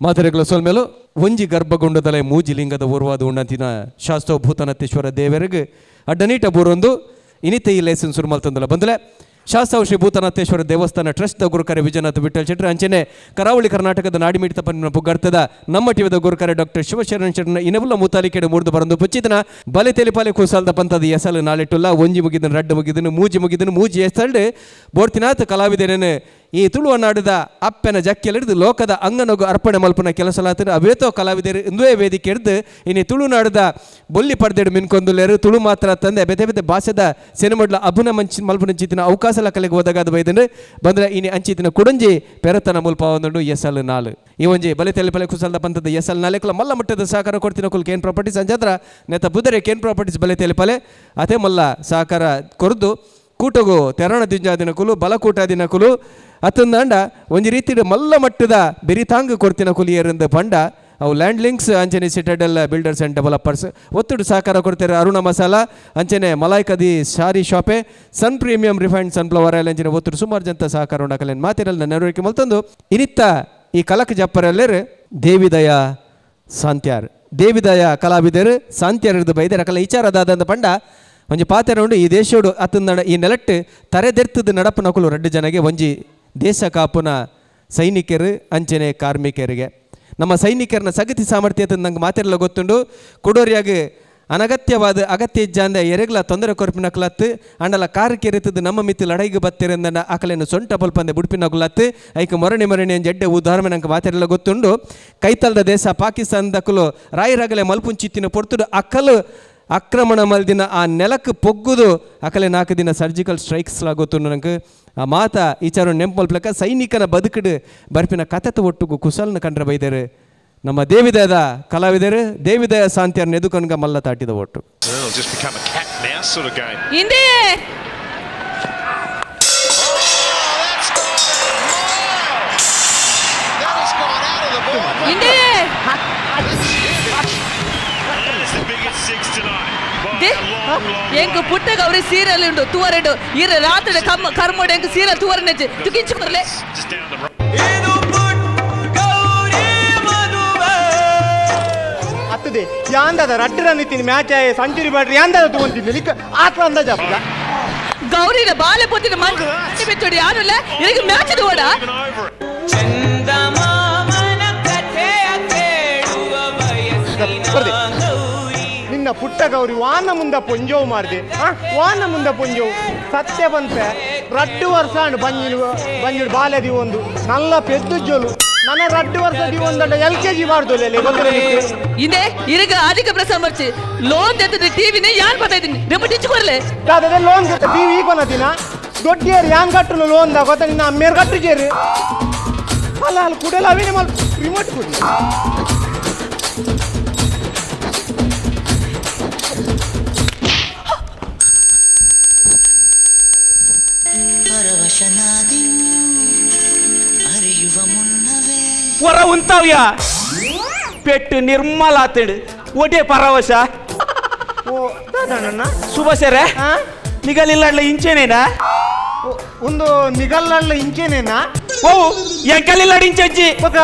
ಮಾತೆರೆಗಳ ಸೊಲ್ಮೇಲು ಒಂಜಿ ಗರ್ಭಗುಂಡದಲೆ ಮೂಜಿ ಲಿಂಗದ ಊರ್ವಾದ ಉಣ್ಣಂತಿನ ಶಾಸ್ತ್ರ ಭೂತನತ್ತೇಶ್ವರ ದೇವರಿಗೆ ಅಡ್ಡನೀಟ ಬೂರೊಂದು ಇನಿತೆ ಈ ಲೇಸನ್ ಸುರುಮಲ್ತಂದಲ ಬಂದಲೆ ಶಾಸ್ತ್ರ ಶ್ರೀ ಭೂತನಾಥೇಶ್ವರ ದೇವಸ್ಥಾನ ಟ್ರಸ್ಟ್ ಗುರುಕರೆ ವಿಜಯನಾಥ ವಿಠಲ್ ಶೆಟ್ಟರ್ ಅಂಚನೆ ಕರಾವಳಿ ಕರ್ನಾಟಕದ ನಾಡಿಮಿಡಿತ ಪನ್ನಿನ ಪುಗ್ಗರ್ತದ ನಮ್ಮ ಟಿವಿದ ಗುರುಕರೆ ಡಾಕ್ಟರ್ ಶಿವಶರಣ ಶೆಟ್ಟರ್ನ ಇನವುಲ್ಲ ಮುತಾಲಿಕೆಡೆ ಮೂರ್ದು ಬರಂದು ಪುಚ್ಚಿತನ ಬಲೆ ತೆಲಿಪಾಲೆ ಕುಸಾಲ್ದ ಪಂತದ ಎಸಲು ನಾಳೆಟ್ಟುಲ್ಲ ಒಂಜಿ ಮುಗಿದನು ರಡ್ಡು ಮುಗಿದನು ಮೂಜಿ ಮುಗಿದನು ಮೂಜಿ ಎಸಲ್ಡು ಬೋರ್ತಿನಾಥ ಕಲಾವಿದನೇನು ಈ ತುಳುವ ನಾಡದ ಅಪ್ಪನ ಜಕ್ಕೆಲಿಡ್ದು ಲೋಕದ ಅಂಗನಗು ಅರ್ಪಣೆ ಮಲ್ಪನ ಕೆಲಸಲಾತನ ಅವೇತೋ ಕಲಾವಿದರು ಇಂದುವೇ ವೇದಿಕೆ ಹಿಡ್ದು ಇನ್ನು ತುಳುನಾಡದ ಬೊಲ್ಲಿ ಪರ್ದೆಡು ಮಿನ್ಕೊಂದುಲೇರು ತುಳು ಮಾತ್ರ ತಂದೆ ಬೇತೆ ಬೇತೆ ಭಾಷೆದ ಸಿನಿಮಾಡ್ಲ ಅಭಿನ ಮಂಚಿ ಮಲ್ಪನಂಚಿತಿನ ಅವಕಾಶಲ ಕಲೆಗೆ ಒದಗಾದ ಬೈದನು ಬಂದ್ರೆ ಇನಿ ಅಂಚಿತಿನ ಕುಡಂಜಿ ಪೆರತನ ಮುಲ್ಪ ಒಂದುಂಡು ಎಸಲ್ ನಾಲು ಈ ಒಂಜಿ ಬಲೆ ತೆಲೆ ಬಲೆ ಕುಸಲ್ದ ಪಂತದ ಎಸಲ್ ನಾಲೆಕುಲ ಮಲ್ಲ ಮಟ್ಟದ ಸಹಕಾರ ಕೊಡ್ತಿನ ಕುಲ್ ಕೇನ್ ಪ್ರಾಪರ್ಟೀಸ್ ಅಂಜಾದ್ರ ನೆತ್ತ ಬುದರೆ ಕೇನ್ ಪ್ರಾಪರ್ಟೀಸ್ ಬಲೆ ತೆಲೆ ಪಲೆ ಅದೇ ಮಲ್ಲ ಸಹಕಾರ ಕೊರ್ದು ಕೂಟಗು ತೆರಣ ದಿಂಜಾದಿನ ಕುಲು ಬಲಕೂಟ ದಿನ ಕುಲು ಅತ್ತಂದಾಂಡ ಒಂಜಿ ರೀತಿಯ ಮಲ್ಲ ಮಟ್ಟದ ಬೆರಿತಾಂಗ್ ಕೊಡ್ತಿನ ಕುಲಿಯರಿಂದ ಪಂಡ ಅವು ಲ್ಯಾಂಡ್ ಲಿಂಕ್ಸ್ ಅಂಚನೆ ಸಿಟಡೆಲ್ ಬಿಲ್ಡರ್ಸ್ ಆ್ಯಂಡ್ ಡೆವಲಪರ್ಸ್ ಒತ್ತಡು ಸಹಕಾರ ಕೊಡ್ತಾರೆ ಅರುಣ ಮಸಾಲಾ ಅಂಚನೆ ಮಲಾಯ್ಕದಿ ಸಾರಿ ಶಾಪೆ Sun premium refined sunflower oil ಅಂಚನೆ ಒತ್ತಡು ಸುಮಾರು ಜಂತ ಸಹಕಾರ ಉಂಡಾಕಲೇನು ಮಾತಿರಲ್ಲ ನೆರವೇರಿಕೆ ಮಲ್ತಂದು ಇನಿತ್ತ ಈ ಕಲಕ ಜಪ್ಪರಲ್ಲೇರು ದೇವಿದಯ ಸಾಂತ್ಯಾರ್ ದೇವಿದಯ ಕಲಾವಿದರು ಸಾಂತ್ಯಾರದ ಬೈದರ ಕಲ ವಿಚಾರದಾದಂದ ಪಂಡ ಒಂಜಿ ಪಾತೆರ ಉಂಡು ಈ ದೇಶೋಡು ಅತ್ತಂದ ಈ ನೆಲಟ್ಟು ತರೆದೆರ್ತದ ನಡಪು ನಕುಲು ರಡ್ಡು ಜನಗೆ ಒಂಜಿ ದೇಶ ಕಾಪುನ ಸೈನಿಕರು ಅಂಚನೆ ಕಾರ್ಮಿಕರಿಗೆ ನಮ್ಮ ಸೈನಿಕರನ್ನ ಸಗತಿ ಸಾಮರ್ಥ್ಯ ನಂಗೆ ಮಾತಿರಲ್ಲ ಗೊತ್ತುಂಡು ಕೊಡೋರಿಯಾಗಿ ಅನಗತ್ಯವಾದ ಅಗತ್ಯ ಇಜ್ಜಾಂದ ಎರೆಗ್ಲ ತೊಂದರೆ ಕೊರ್ಪಿನ ಕ್ಲತ್ತು ಅಂಡಲ ಕಾರ್ ಕೆರೆತದ್ದು ನಮ್ಮ ಮಿತ್ತು ಲಡೈಗೆ ಬತ್ತಿರಂದ ಆಕಲೆಯನ್ನು ಸೊಂಟ ಪಲ್ಪಂದೆ ಬುಡ್ಪಿನ ಕುಲತ್ತು ಐಕ ಮೊರಣಿ ಮೊರಣಿ ಜಡ್ಡೆ ಉದಾಹರಣೆ ನಂಗೆ ಮಾತಿರಲ್ಲ ಗೊತ್ತುಂಡು ಕೈತಲ್ದ ದೇಶ ಪಾಕಿಸ್ತಾನದಕಲು ರಾಯಿರಗಲೆ ಮಲ್ಪುಂಚಿತ್ತಿನ ಪೊರ್ತುಡು ಅಕಲು ಆಕ್ರಮಣ ಮಲ್ದಿನ ಆ ನೆಲಕ್ಕೆ ಪೊಗ್ಗುದು ಅಕಲೆ 4 ದಿನ ಸರ್ಜಿಕಲ್ ಸ್ಟ್ರೈಕ್ಸ್ ಗೊತ್ತುಂಡು ನಂಗೆ ಆ ಮಾತ ಈಚಾರ ನೆಂಪಲ್ಪ್ಲಕ ಸೈನಿಕನ ಬದುಕಡು ಬರ್ಪಿನ ಕತೆತ ಒಟ್ಟುಗು ಕುಸಲ್ನ ಕಂಡ್ರೆ ಬೈದರು ನಮ್ಮ ದೇವಿದಯದ ಕಲಾವಿದರು ದೇವಿದಯ ಶಾಂತಿಯರ್ ನೆದುಕನ್ಗ ಮಲ್ಲ ತಾಟಿದ ಒಟ್ಟು. ಎಂಕು ಪುಟ್ಟ ಗೌರಿ ಸೀರಿಯಲ್ ಉಂಟು ತುವರೆಡು ಇರ ರಾತ್ರಿ ಕಮ್ಮ ಕರ್ಮೋಡು ಎಂಕು ಸೀರಿಯಲ್ ತುವರೆನೆ ತುಕಿಂಚು ಬರಲೆ. ಅತ್ತದೆ ಯಾಂದದ ರಡ್ಡು ರನ್ ಇತ್ತೀನಿ ಮ್ಯಾಚ್ ಆಯ್ ಸೆಂಚುರಿ ಬ್ಯಾಟ್ರಿ ಯಾಂದದ ತಗೊಂತಿದ್ದೆ ಲಿಕ್ಕ ಆತ್ರ ಅಂದಾಜ ಗೌರಿನ ಬಾಲೆ ಪೊತ್ತಿನ ಮಂಜು ಬಿಟ್ಟುಡಿ ಯಾರುಲ್ಲ ಇದಕ್ಕೆ ಮ್ಯಾಚ್ ದೋಡ. ನಿನ್ನ ಪುಟ್ಟ ಗೌರಿ ವಾನ ಮುಂದ ಪೊಂಜೋವು ಮಾರ್ದೆ ವಾನ ಮುಂದ ಪೊಂಜೋವು ಸತ್ಯ ಬಂತೆ ರಡ್ಡು ವರ್ಷ ಬಂಜಿನ ಬಂಜಿಡು ಬಾಲೆ ದಿವೊಂದು ನಲ್ಲ ಪೆದ್ದು ಜೋಲು ನನ್ನ ರಡ್ಡು ವರ್ಷ ದಿವೊಂದ ಎಲ್ ಕೆ ಜಿ ಮಾಡ್ದು ಇದೆ ಇರಗ ಆದಿಕ ಪ್ರಸಾದ್ ಮರ್ಚಿ ಲೋನ್ ತೆತ್ತದೆ ಟಿವಿನೇ ಯಾನ್ ಬರ್ತಾ ಇದ್ದೀನಿ ರಿಮೋಟ್ ಇಚ್ಚು ಕೊರ್ಲೆ ದಾದಾ ಲೋನ್ ಟಿವಿ ಕೊನದಿನ ದೊಡ್ಡಿಯರು ಯಾನ್ ಕಟ್ಟುನು ಲೋನ್ ದ ಗೊತ್ತ ನಿನ್ನ ಅಮ್ಮೇರು ಕಟ್ಟು ಜೇರು ಅಲ್ಲ ಅಲ್ಲಿ ಕುಡಲ ಅವಿನ ಮಲ್ ರಿಮೋಟ್ ಕೊಡಿ. ಹೊರ ಉಂತಾವ್ಯ ಪೆಟ್ಟು ನಿರ್ಮಲ ಆತಡು ಒಡೆ ಪರವಶ ಸುಭಾಷರೇ ನಿಗಲಿಲ್ಲ ಇಂಚೇನೇನಾ ಒಂದು ನಿಗಲ್ಲ ಇಂಚೇನೇನಾ ಓ ಎಂಕಲಿಲ್ಲ ಇಂಚಜ್ಜಿ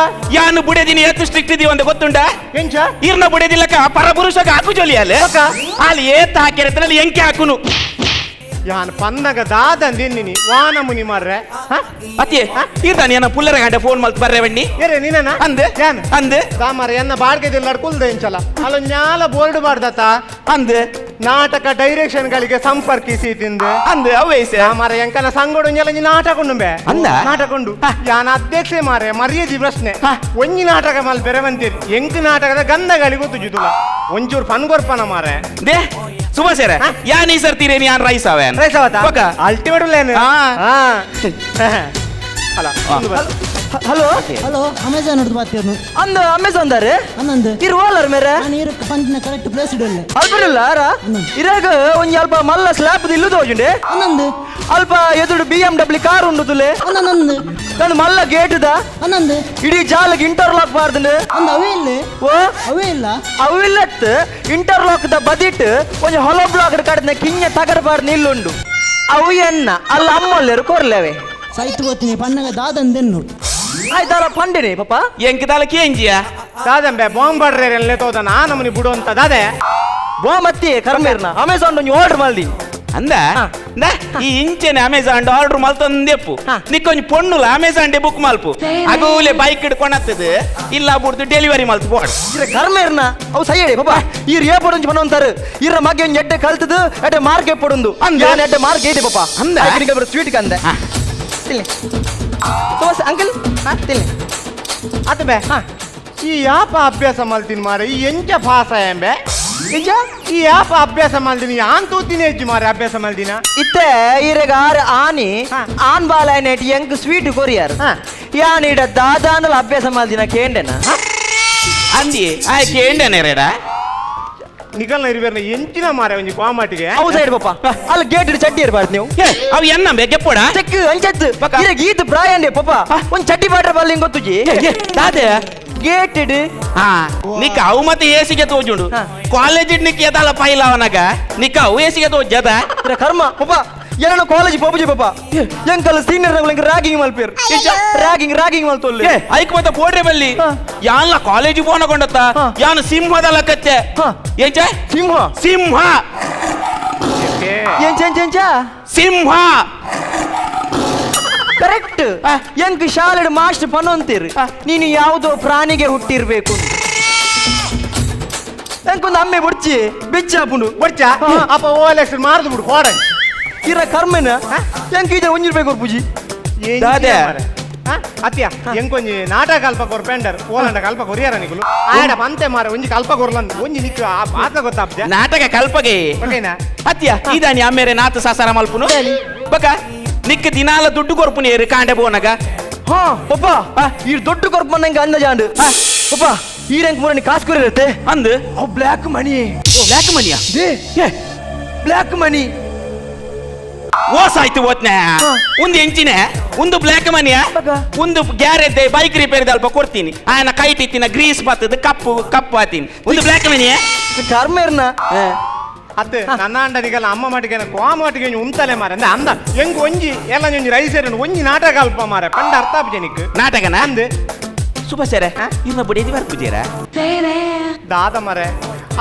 ಯಾನು ಬುಡೆದಿನಿ ಎತ್ತು ಸ್ಟ್ರಿಕ್ಟ್ ಇದೀವಿ ಅಂತ ಗೊತ್ತುಂಟ ಎಂಚ ಇರ್ನ ಬುಡೆದಿಲ್ಲಕ ಪರಪುರುಷಕ ಹಾಕು ಜೋಲಿ ಅಲ್ಲಿ ಅಲ್ಲಿ ಏತ್ ಹಾಕಿರತ್ತಲ್ಲಿ ಎಂಕೆ ಹಾಕುನು ಯಾನ್ ಪನ್ನಗ ದಾದಂದಿನ್ನಿ ವಾನ ಮುನಿ ಮಾರ್ರೆ ಅತಿ ಇರ್ತಾನೆ ಏನ ಪುಲ್ಲರ ಗಂಟೆ ಫೋನ್ ಮಲ್ತ್ ಬರ್ರೆ ಬಣ್ಣಿ ಏರೆ ನೀನ ಅಂದೆ ಯಾನ್ ಅಂದೆ ದಾಮರ ಎನ್ನ ಬಾಡ್ಗೆದಿಲ್ಲ ಕುಲ್ದ ಇಂಚಲ ಅಲ್ಲ ನ್ಯಾಲ ಬೋರ್ಡ್ ಬಾರ್ದತ ಅಂದೆ ನಾಟಕ ಡೈರೆಕ್ಷನ್ ಗಳಿಗೆ ಸಂಪರ್ಕಿಸಿ ತಿಂದೆ ಅಂದೆ ಅವೈಸೆ ಮಾರ ಎಂಕನ ಸಂಗೋಡು ನ್ಯಾಲ ನೀ ನಾಟಕ ಉಂಡು ಅಂದ ನಾಟಕ ಉಂಡು ಯಾನ್ ಅಧ್ಯಕ್ಷೆ ಮಾರೆ ಮರ್ಯಾದಿ ಪ್ರಶ್ನೆ ಒಂಜಿ ನಾಟಕ ಮಲ್ ಬೆರೆ ಬಂತೀರಿ ಎಂಕ್ ನಾಟಕದ ಗಂಧಗಳಿಗೆ ಗೊತ್ತು ಒಂಚೂರು ಪನ್ಗೊರ್ಪನ ಮಾರೆ they ಸುಭಾಷರೇ ಯಾನ್ ಈ ಸರ್ತಿ ಯಾನ್ ರೈಸ್ ಅವೇನ್ ರೈಸ್ ಅವತಾ ಅಲ್ಟಿಮೇಟ್ ಲೇನು ಅಲ್ಲ Hello hello Amazon ಹಿಡಿದು ಬಾತಿರ್ನು ಅಂದ ಅಮೆಜಾನ್ ದಾರೆ ಅನ್ನಂದು ಇರು ಓಲರ್ ಮೇರೆ ನಾನು ಇರು ಪಂಚಿನ ಕರೆಕ್ಟ್ ಪ್ಲೇಸ್ ಇಡಲ್ಲ ಅಲ್ಪರಿಲ್ಲ ಆರ ಇರಾಗ ಒಂಜಿ ಅಲ್ಪ ಮಲ್ಲ ಸ್ಲ್ಯಾಪ್ ಇಲ್ಲದ ಹೋಜುಂಡೆ ಅನ್ನಂದು ಅಲ್ಪ ಎದುರು BMW car ಉಂಡು ತುಲೆ ಅನ್ನಂದು ನನ್ನ ಮಲ್ಲ ಗೇಟ್ the ಅನ್ನಂದು ಇಡೀ ಜಾಲಕ್ಕೆ ಇಂಟರ್ಲಾಕ್ ಬಾರ್ದಂಡು ಅಂದ ಅವೇ ಇಲ್ಲ ಓ ಅವೇ ಇಲ್ಲ ಅವಿಲ್ಲತ್ ಇಂಟರ್ಲಾಕ್ the ಬದಿಟ್ ಒಂಜಿ ಹೊಲ ಬ್ಲಾಕ್ ಕಡದ ಕಿಂಜ ತಗರ ಬಾರ್ ನಿಲ್ಲುಂಡು ಅವು ಎನ್ನ ಅಲ್ಲ ಅಮ್ಮಲ್ಲೇರು ಕೊರ್ಲೇವೆ ಸೈತ್ ಗೊತ್ತಿನಿ ಪಣ್ಣಗ ದಾದಂದೆನ್ನು ಆಯ್ತಾರ ಪಂಡಿನಿ ಪಾಪ ಎಂಕಿದಾಲ ಕೇಂಜಿಯ ದಾದಂಬೆ ಬಾಂಬ್ ಬಡ್ರೆ ಎಲ್ಲೇ ತೋದ ನಾ ನಮ್ಮನಿ ಬಿಡು ಅಂತ ದಾದೆ ಬೋ ಮತ್ತಿ ಕರ್ಮೇರ್ನ ಅಮೆಜಾನ್ ಒಂಜಿ ಆರ್ಡರ್ ಮಲ್ದಿ ಅಂದ ಈ ಇಂಚೆನೆ ಅಮೆಜಾನ್ ಆರ್ಡರ್ ಮಲ್ತೊಂದೆಪ್ಪು ನಿಕ್ಕೊಂಜಿ ಪೊಣ್ಣುಲ Amazon day book ಮಲ್ಪು ಅಗೂಲೆ bike ಹಿಡ್ಕೊಂಡತ್ತದು ಇಲ್ಲ ಬುಡ್ದು ಡೆಲಿವರಿ ಮಲ್ತು ಬೋಡ್ ಇರ ಕರ್ಮೇರ್ನ ಅವು ಸೈ ಹೇಳಿ ಪಾಪ ಈ ಏಪೊಡೊಂಜಿ ಪನೊಂತಾರು ಇರ ಮಗ್ಗೆ ಒಂಜಿ ಎಡ್ಡೆ ಕಲ್ತದು ಎಡ್ಡೆ ಮಾರ್ಕ್ ಎಪ್ಪೊಡೊಂದು ಅಂದ ಎಡ್ಡೆ ಮಾರ್ಕ್ ಏಟಿ ಪಾಪ ಅಂದ ಸ್ವೀಟ್ ಕಂದೆ ತಿನ್ನಿ ತೋಸ್ ಅಂಕಲ್ ತಿನ್ನಿ ಆತ ಬೇ ಈ ಯಾಪ ಅಭ್ಯಾಸ ಮಲ್ತೀನಿ ಮಾರೆ ಈ ಎಂಚ ಭಾಸ ಎಂಬೆ ಎಂಚ ಈ ಯಾಪ ಅಭ್ಯಾಸ ಮಲ್ದಿನಿ ಯಾನ್ ತೂತಿನಿ ಹೆಜ್ಜಿ ಮಾರೆ ಅಭ್ಯಾಸ ಮಲ್ದಿನ ಇತ್ತೆ ಇರೆಗ ಆರ್ ಆನಿ ಆನ್ ಬಾಲಾಯನೇಟ್ ಎಂಕ್ ಸ್ವೀಟ್ ಕೊರಿಯರ್ ಯಾನ್ ಇಡ ದಾದಾನಲ ಅಭ್ಯಾಸ ಮಲ್ದಿನ ಕೇಂಡೆನ ಅಂದಿ ಆಯ್ ಕೇಂಡೆನೆ ರೇಡ ನಿಗಲ್ನ ಇರುವೇರ್ನ ಎಂಚಿನ ಮಾರೆ ಒಂಜಿ ಕೋಮಾಟಿಗೆ ಅವು ಸೈಡ್ ಪಾಪ ಅಲ್ಲಿ ಗೇಟ್ ಚಡ್ಡಿ ಇರಬಾರ್ದು ನೀವು ಅವು ಎನ್ನಂಬೆ ಗೆಪ್ಪೋಡ ಚೆಕ್ ಅಂಚತ್ತು ಇರೆಗ್ ಈತ್ ಪ್ರಾಯಂಡೆ ಪಾಪ ಒಂದ್ ಚಡ್ಡಿ ಬಾಟ್ರ ಬಲ್ಲಿ ಗೊತ್ತುಜಿ ದಾದೆ ಗೇಟ್ ಇಡು ನಿಕ್ಕ ಅವು ಮತ್ತೆ ಏಸಿಗೆ ತೋಜುಂಡು ಕಾಲೇಜ್ ನಿಕ್ಕ ಎದಲ ಪೈಲವನಾಗ ನಿಕ್ಕ ಅವು ಏಸಿಗೆ ತೋಜದ ಕರ್ಮ ಪಾಪ ಏನೋ ಕಾಲೇಜ್ ಪೋಪುಜಿ ಪಾಪ ಎಂಕಲ್ ಸೀನಿಯರ್ ನಗುಲಿಂಗ್ ರಾಗಿಂಗ್ ಮಲ್ಪೇರ್ ರಾಗಿಂಗ್ ರಾಗಿಂಗ್ ಮಲ್ತೊಲ್ಲೆ ಐಕ್ ಮತ್ತೆ ಪೋಡ್ರೆ ಬಲ್ಲಿ ಯಾನ್ಲ ಕಾಲೇಜ್ ಪೋನಕೊಂಡತ್ತ ಯಾನು ಸಿಂಹದ ಲಕ್ಕತ್ತೆ ಎಂಚ ಸಿಂಹ ಸಿಂಹ ಎಂಚ ಎಂಚ ಎಂಚ ಸಿಂಹ ಕರೆಕ್ಟ್ ಎಂಕ್ ಶಾಲೆಡ್ ಮಾಸ್ಟರ್ ಪನ್ನೊಂತೀರಿ ನೀನು ಯಾವುದೋ ಪ್ರಾಣಿಗೆ ಹುಟ್ಟಿರ್ಬೇಕು ಎಂಕೊಂದು ಅಮ್ಮೆ ಬುಡ್ಚಿ ಬೆಚ್ಚಾಪುಂಡು ಬೊಡ್ಚ ಅಪ್ಪ ಓ ಎಲ್ ಎಕ್ಸ್ ಮಾರ್ದು ಬಿಡು ಹೋಡ ಇರ ಕರ್ಮನ ಎಂಕ್ ಇದೆ ಒಂಜಿರ್ಬೇಕು ಪೂಜಿ ದಾದೆ ಅತ್ಯ ಎಂಕೊಂಜಿ ನಾಟಕ ಅಲ್ಪ ಕೊರ್ಪೆಂಡರ್ ಓಲಂಡ ಕಲ್ಪ ಕೊರಿಯಾರ ನಿಕುಲು ಆಡ ಪಂತೆ ಮಾರ ಒಂಜಿ ಕಲ್ಪ ಕೊರ್ಲಂದು ಒಂಜಿ ನಿಕ್ಕು ಆ ಪಾತ್ರ ಗೊತ್ತಾಪ್ಜ ನಾಟಕ ಕಲ್ಪಗೆ ಓಕೆನಾ ಅತ್ಯ ಇದಾನಿ ಅಮ್ಮೇರೆ ನಾತ ಸಾಸಾರ ಮಲ್ಪುನು ಬಕ ನಿಕ್ಕ ದಿನಾಲ ದುಡ್ಡು ಕೊರ್ಪುನಿ ಏರು ಕಾಂಡೆ ಬೋನಗ ಹಾ ಪಪ್ಪ ಈ ದೊಡ್ಡ ಕೊರ್ಪು ನಂಗೆ ಅಂದಾಜಾಂಡು ಪಪ್ಪ ಈ ರಂಗ್ ಮೂರನಿ ಕಾಸು ಕೊರಿರತ್ತೆ ಅಂದು ಅವು black money black ಮನಿಯಾ black money ಓಸಾಯ್ತು ಓತ್ನೆ ಒಂದು ಎಂಚಿನೆ ಒಂದು ಬ್ಲ್ಯಾಕ್ ಮನಿಯ ಒಂದು garage bike repair ಅಲ್ಪ ಕೊಡ್ತೀನಿ ಆಯನ ಕೈ ತಿತ್ತಿನ ಗ್ರೀಸ್ ಬರ್ತದೆ ಕಪ್ಪು ಕಪ್ಪು ಆತೀನಿ ಒಂದು ಬ್ಲ್ಯಾಕ್ ಮನಿಯ ಕರ್ಮೇರ್ನ ಅತ್ತೆ ನನ್ನ ಅಂಡನಿಗೆಲ್ಲ ಅಮ್ಮ ಮಾಟಿಗೆ ಕೋಮಾಟಿಗೆ ಉಂತಲೆ ಮಾರೆ ಅಂದ ಅಂದ ಹೆಂಗ್ ಒಂಜಿ ಎಲ್ಲ ಒಂಜಿ ರೈಸ್ ಒಂಜಿ ನಾಟಕ ಅಲ್ಪ ಮಾರೆ ಪಂಡ ಅರ್ಥ ಆಪುಜೆ ನಿಕ್ ನಾಟಕನ ಅಂದು ಸುಭ ಸರ ಇರ್ನ ಬಡಿಯದಿ ಬರ್ಪುಜೇರ ದಾದ ಮಾರೆ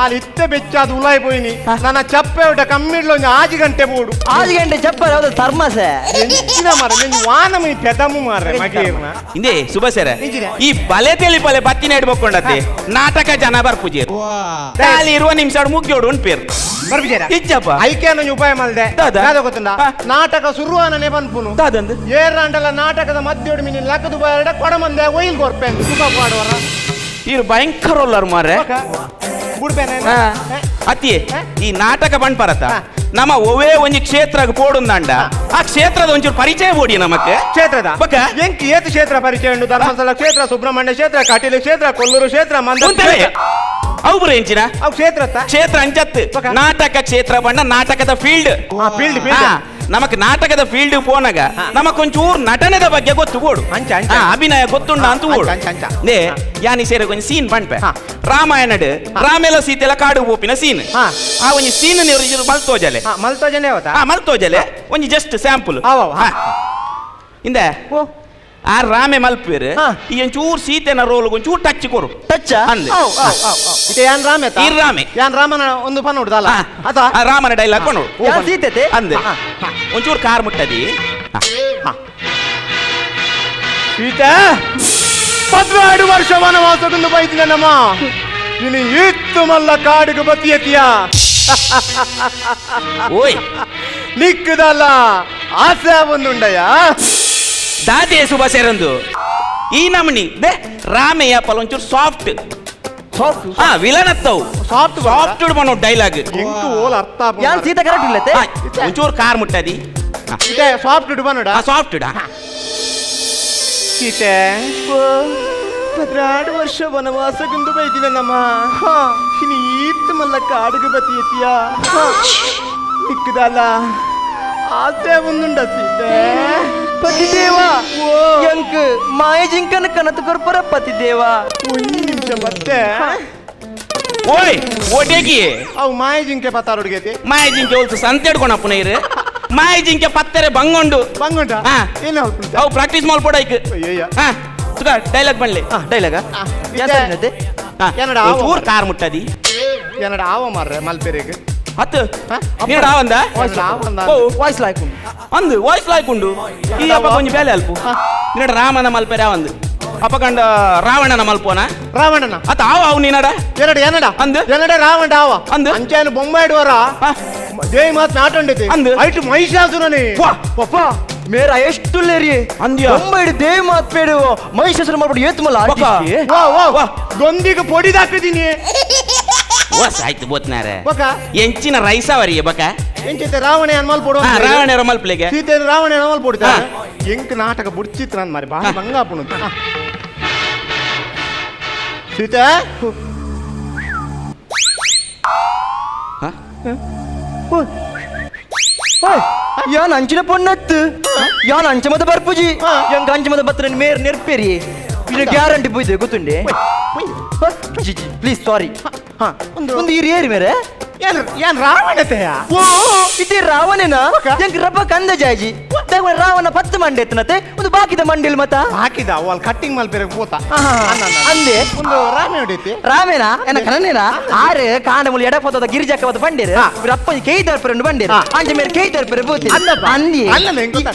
ಅಲ್ಲಿ ಇತ್ತೆ ಬೆಚ್ಚಾದ ಉಲಾಯ್ ಪೋಯಿನಿ ನನ್ನ ಚಪ್ಪೆ ಉಟ ಕಮ್ಮಿಡ್ಲ ಒಂಜಿ ಆಜಿ ಗಂಟೆ ಬೋಡು ಆಜಿ ಗಂಟೆ ಚಪ್ಪೆ ಯಾವ್ದು ಥರ್ಮಸೆ ಎಂಚಿನ ಮಾರೆ ನಿಂಗೆ ವಾನ ಮೈ ಪೆದಮು ಮಾರೆ ಮಗೀರ್ನ ಇಂದೇ ಸುಭ ಸರ ಈ ಬಲೆ ತೆಲಿ ಬಲೆ ಬತ್ತಿನ ಇಡ್ಬೇಕೊಂಡತ್ತೆ ನಾಟಕ ಜನ ಬರ್ಪುಜೇರು ಖಾಲಿ ಇರುವ ನಿಮಿಷ ಮುಗ್ಯೋಡು ಉಂಪೇರು ಬರ್ಪುಜೇರ ಇಜ್ಜಪ್ಪ ಐಕೆ ಉಪಾಯ ಮಲ್ದೆ ದಾದ ಗೊತ್ತುಂಡ ನಾಟಕ ಶುರುವಾನನೆ ಪನ್ಪುನು ದಾದಂದು ಏರಾಂಡಲ ನಾಟಕದ ಮಧ್ಯೋಡು ಮಿನಿ ಲಕ್ಕದು ಬಾಯಡ ಕೊಡಮಂದೆ ಒಯ್ಲ್ ಕೊರ್ಪೆ ಸುಖ ಪಾಡುವರ ಇರು ಭಯಂಕರ ಒಲ್ಲರು ಮಾರೆ ಅತ್ತಿಯೇ ಈ ನಾಟಕ ಬಂಡ್ಪರತ ನಮ್ಮ ಒವೇ ಒಂಜಿ ಕ್ಷೇತ್ರ ಪೋಡುಂದಾಂಡ ಆ ಕ್ಷೇತ್ರದ ಒಂಚೂರು ಪರಿಚಯ ಬೋಡಿ ನಮಕ್ ಕ್ಷೇತ್ರದ ಬಕ ಎಂಕ್ ಏತು ಕ್ಷೇತ್ರ ಪರಿಚಯ ಉಂಡು ಧರ್ಮಸ್ಥಳ ಕ್ಷೇತ್ರ ಸುಬ್ರಹ್ಮಣ್ಯ ಕ್ಷೇತ್ರ ಕಟೀಲು ಕ್ಷೇತ್ರ ಕೊಲ್ಲೂರು ಕ್ಷೇತ್ರ ಮಂದ ಅವು ಬರ ಎಂಚಿನ ಅವು ಕ್ಷೇತ್ರ ಕ್ಷೇತ್ರ ಅಂಚತ್ತು ನಾಟಕ ಕ್ಷೇತ್ರ ಬಣ್ಣ ನಾಟಕದ ಫೀಲ್ಡ್ ಫೀಲ್ಡ್ ನಮಕ್ ನಾಟಕದ ಫೀಲ್ಡ್ ಪೋನಾಗ ನಮಕೊಂಚೂರು ನಟನೆದ ಬಗ್ಗೆ ಗೊತ್ತು ಬೋಡು ಅಭಿನಯ ಗೊತ್ತುಂಡ ಅಂತ ಓಡು ಯಾನಿ ಸೇರ ಒಂಜಿ ಸೀನ್ ಪಂಪೆ ರಾಮಾಯಣಡ್ ರಾಮೆಲ ಸೀತೆಲ ಕಾಡು ಪೋಪಿನ ಸೀನ್ ಆ ಒಂಜಿ ಸೀನ್ ಮಲ್ತೋಜಲೆ ಮಲ್ತೋಜಲೆ ಮಲ್ತೋಜಲೆ ಒಂಜಿ ಜಸ್ಟ್ ಸ್ಯಾಂಪಲ್ ಇಂದ ಆ ರಾಮೆ ಮಲ್ಪೇರು ಈ ಒಂಚೂರು ಸೀತೆನ ರೋಲ್ ಒಂಚೂರು ಟಚ್ ಕೊರು ಟಚ್ ಅಂದೆ ಯಾನ್ ರಾಮೆ ಈ ರಾಮೆ ಯಾನ್ ರಾಮನ ಒಂದು ಪನ್ನೋಡುದಲ್ಲ ಆ ರಾಮನ ಡೈಲಾಗ್ ಪನ್ನೋಡು ಸೀತೆ ಅಂದೆ ಒಂಚೂರು ಕಾರ್ ಮುಟ್ಟದಿ ಸೀತೆ 12 ವರ್ಷ ವನವಾಸದಿಂದ ಬೈದಿನಮ್ಮ ನೀನು ಇತ್ತು ಮಲ್ಲ ಕಾಡಿಗೆ ಬತ್ತಿಯತಿಯ ಓಯ್ ನಿಕ್ಕದಲ್ಲ ಆಸೆ ಒಂದುಂಡಯ್ಯ ದಾದೆ ಸುಭಾಷರಂದು ಈ ನಮನಿ they ರಾಮೆಯ ಪಲೊಂಚೂರು ಸಾಫ್ಟ್ ಸಾಫ್ಟ್ ಹಾ ವಿಲನ್ ಅತ್ತವು ಸಾಫ್ಟ್ ಸಾಫ್ಟ್ ಬನ್ನೋ ಡೈಲಾಗ್ ಎಂಕು ಓಲ್ ಅರ್ಥ ಯಾನ್ ಸೀತೆ ಕರೆಕ್ಟ್ ಇಲ್ಲತೆ ಒಂಚೂರು ಕಾರ್ ಮುಟ್ಟದಿ ಇದೆ ಸಾಫ್ಟ್ ಇಡು ಬನ್ನೋಡ ಸಾಫ್ಟ್ ಇಡ Sita 12 ವರ್ಷ ವನವಾಸಕ್ಕೊಂದು ಬೈದಿನ ನಮ್ಮ ಇನ್ನು ಈತ್ ಮಲ್ಲ ಕಾಡುಗೆ ಬತ್ತೀಯ ನಿಕ್ಕದಲ್ಲ ಆಸೆ ಒಂದುಂಡ ಸೀತೆ ಪತಿದೇವ ಎಂಕ್ ಮಾಯ ಜಿಂಕನ ಕನತು ಕೊರ್ಪರ ಪತಿದೇವ ಒಂದು ನಿಮಿಷ ಮತ್ತೆ ಓಯ್ ಓಟೇಕಿ ಅವು ಮಾಯ ಜಿಂಕೆ ಪತ್ತಾರ ಹುಡುಗೈತಿ ಮಾಯ ಜಿಂಕೆ ಹೋಲ್ತು ಸಂತೆ ಹಿಡ್ಕೊಳಪ್ಪನ ಇರು ಮಾಯ ಜಿಂಕೆ ಪತ್ತರೆ ಬಂಗೊಂಡು ಬಂಗುಂಟ ಏನು ಅವು ಪ್ರಾಕ್ಟೀಸ್ ಮಾಡ್ಕೊಡೈಕ್ ಹಾ ಸುಗ ಡೈಲಾಗ್ ಬನ್ಲಿ ಡೈಲಾಗ ಚೂರ್ ಕಾರ್ ಮುಟ್ಟದಿ ಏನಡ ಆವ ಮಾರ್ರೆ ಮಲ್ಪೆರೆಗ್ ಹತ್ತು ನೀಡ ಆವಂದ ವಾಯ್ಸ್ ಲಾಯ್ಕ್ ಅಂದು ವಾಯ್ಸ್ ಲಾಯ್ಕ್ ಉಂಡು ಈ ಅಪ್ಪ ಕೊಂಚ ಬೇಲೆ ಅಲ್ಪ ನೀಡ ರಾಮನ ಮಲ್ಪೆರೆ ಆವಂದು ಅಪ್ಪ ಕಂಡ ರಾವಣನ ಮಲ್ಪೋನ ರಾವಣನ ಅತ್ತ ಆವ ಅವು ನೀನಡ ಎರಡು ಏನಡ ಅಂದು ಏನಡ ರಾವಣ ಆವ ಅಂದು ಅಂಚಾನು ಬೊಂಬೆ ಇಡುವರ ದೇವಿ ಮಾತು ನಾಟೊಂಡಿತಿ ಅಂದು ಐಟು ಮಹಿಷಾಸುರನೇ ಪಪ್ಪ ಮೇರ ಎಷ್ಟು ಲೇರಿ ಅಂದ್ಯ ಬೊಂಬೆ ಇಡು ದೇವಿ ಮಾತು ಬೇಡು ಮಹಿಷಾಸುರ ಮಾಡ್ಬಿಡು ಏತು ಮಲ್ಲ ವಾ ವಾ ವಾ ಗೊಂದಿಗೆ ಪೊಡಿದಾಕಿದ್ದೀನಿ ಓಸ್ ಆಯ್ತು ಬೋತ್ನಾರೆ ಬಕ ಎಂಚಿನ ರೈಸ ಅವರಿಗೆ ಬಕ ಎಂಚಿತೆ ರಾವಣ ಅನ್ಮಲ್ ಪೊಡು ರಾವಣ ರಮಲ್ ಪ್ಲೇಗೆ ಸೀತೆ ರಾವಣ ಅನ್ಮಲ್ ಪೊಡಿತ ಎಂಕ್ ನಾಟಕ ಬುಡ್ಚಿತ್ ನನ್ ಮಾರಿ ಬಾರಿ ಬಂಗ ಆಪುಣು ಸೀತೆ ಯಾನ್ ಅಂಚಿನ ಪೊಣ್ಣತ್ತು ಯಾನ್ ಅಂಚ ಮದ ಬರ್ಪುಜಿ ಎಂಕ್ ಅಂಚ ಮದ ಬತ್ರ ಮೇರ್ ನೆರ್ಪೇರಿ ಇದು ಗ್ಯಾರಂಟಿ ಪೋಯ್ದೆ ಗೊತ್ತುಂಡೆ ಪ್ಲೀಸ್ ಸಾರಿ ಒಂದು ಈ ಏರಿ ಮೇರೆ ಏನ್ ರಾವಣತೆಯ ಓ ಇದೇ ರಾವಣನ ಎಂಕ್ ರಬ್ಬ ಕಂದ ಜಾಜಿ ರಾವಣ 10 ಮಂಡೆ ಎತ್ತನತೆ ಒಂದು ಬಾಕಿದ ಮಂಡಿಲ್ ಮತ ಬಾಕಿದ ಅವಲ್ ಕಟ್ಟಿಂಗ್ ಮಲ್ಪೆರೆ ಪೋತ ಅಂದೆ ಒಂದು ರಾಮೆ ಹೊಡೀತಿ ರಾಮೇನಾ ಎನ್ನ ಕನನೇನಾ ಆರು ಕಾಂಡ ಮುಲಿ ಎಡ ಪೋತದ ಗಿರಿಜಕ್ಕವಾದ ಬಂಡೇರು ಅಪ್ಪ ಕೇಯ್ದರ್ಪರೆ ಬಂಡೇರು ಅಂಜ ಮೇರೆ ಕೇಯ್ದರ್ಪರೆ ಬೋತಿ ಅಂದಿ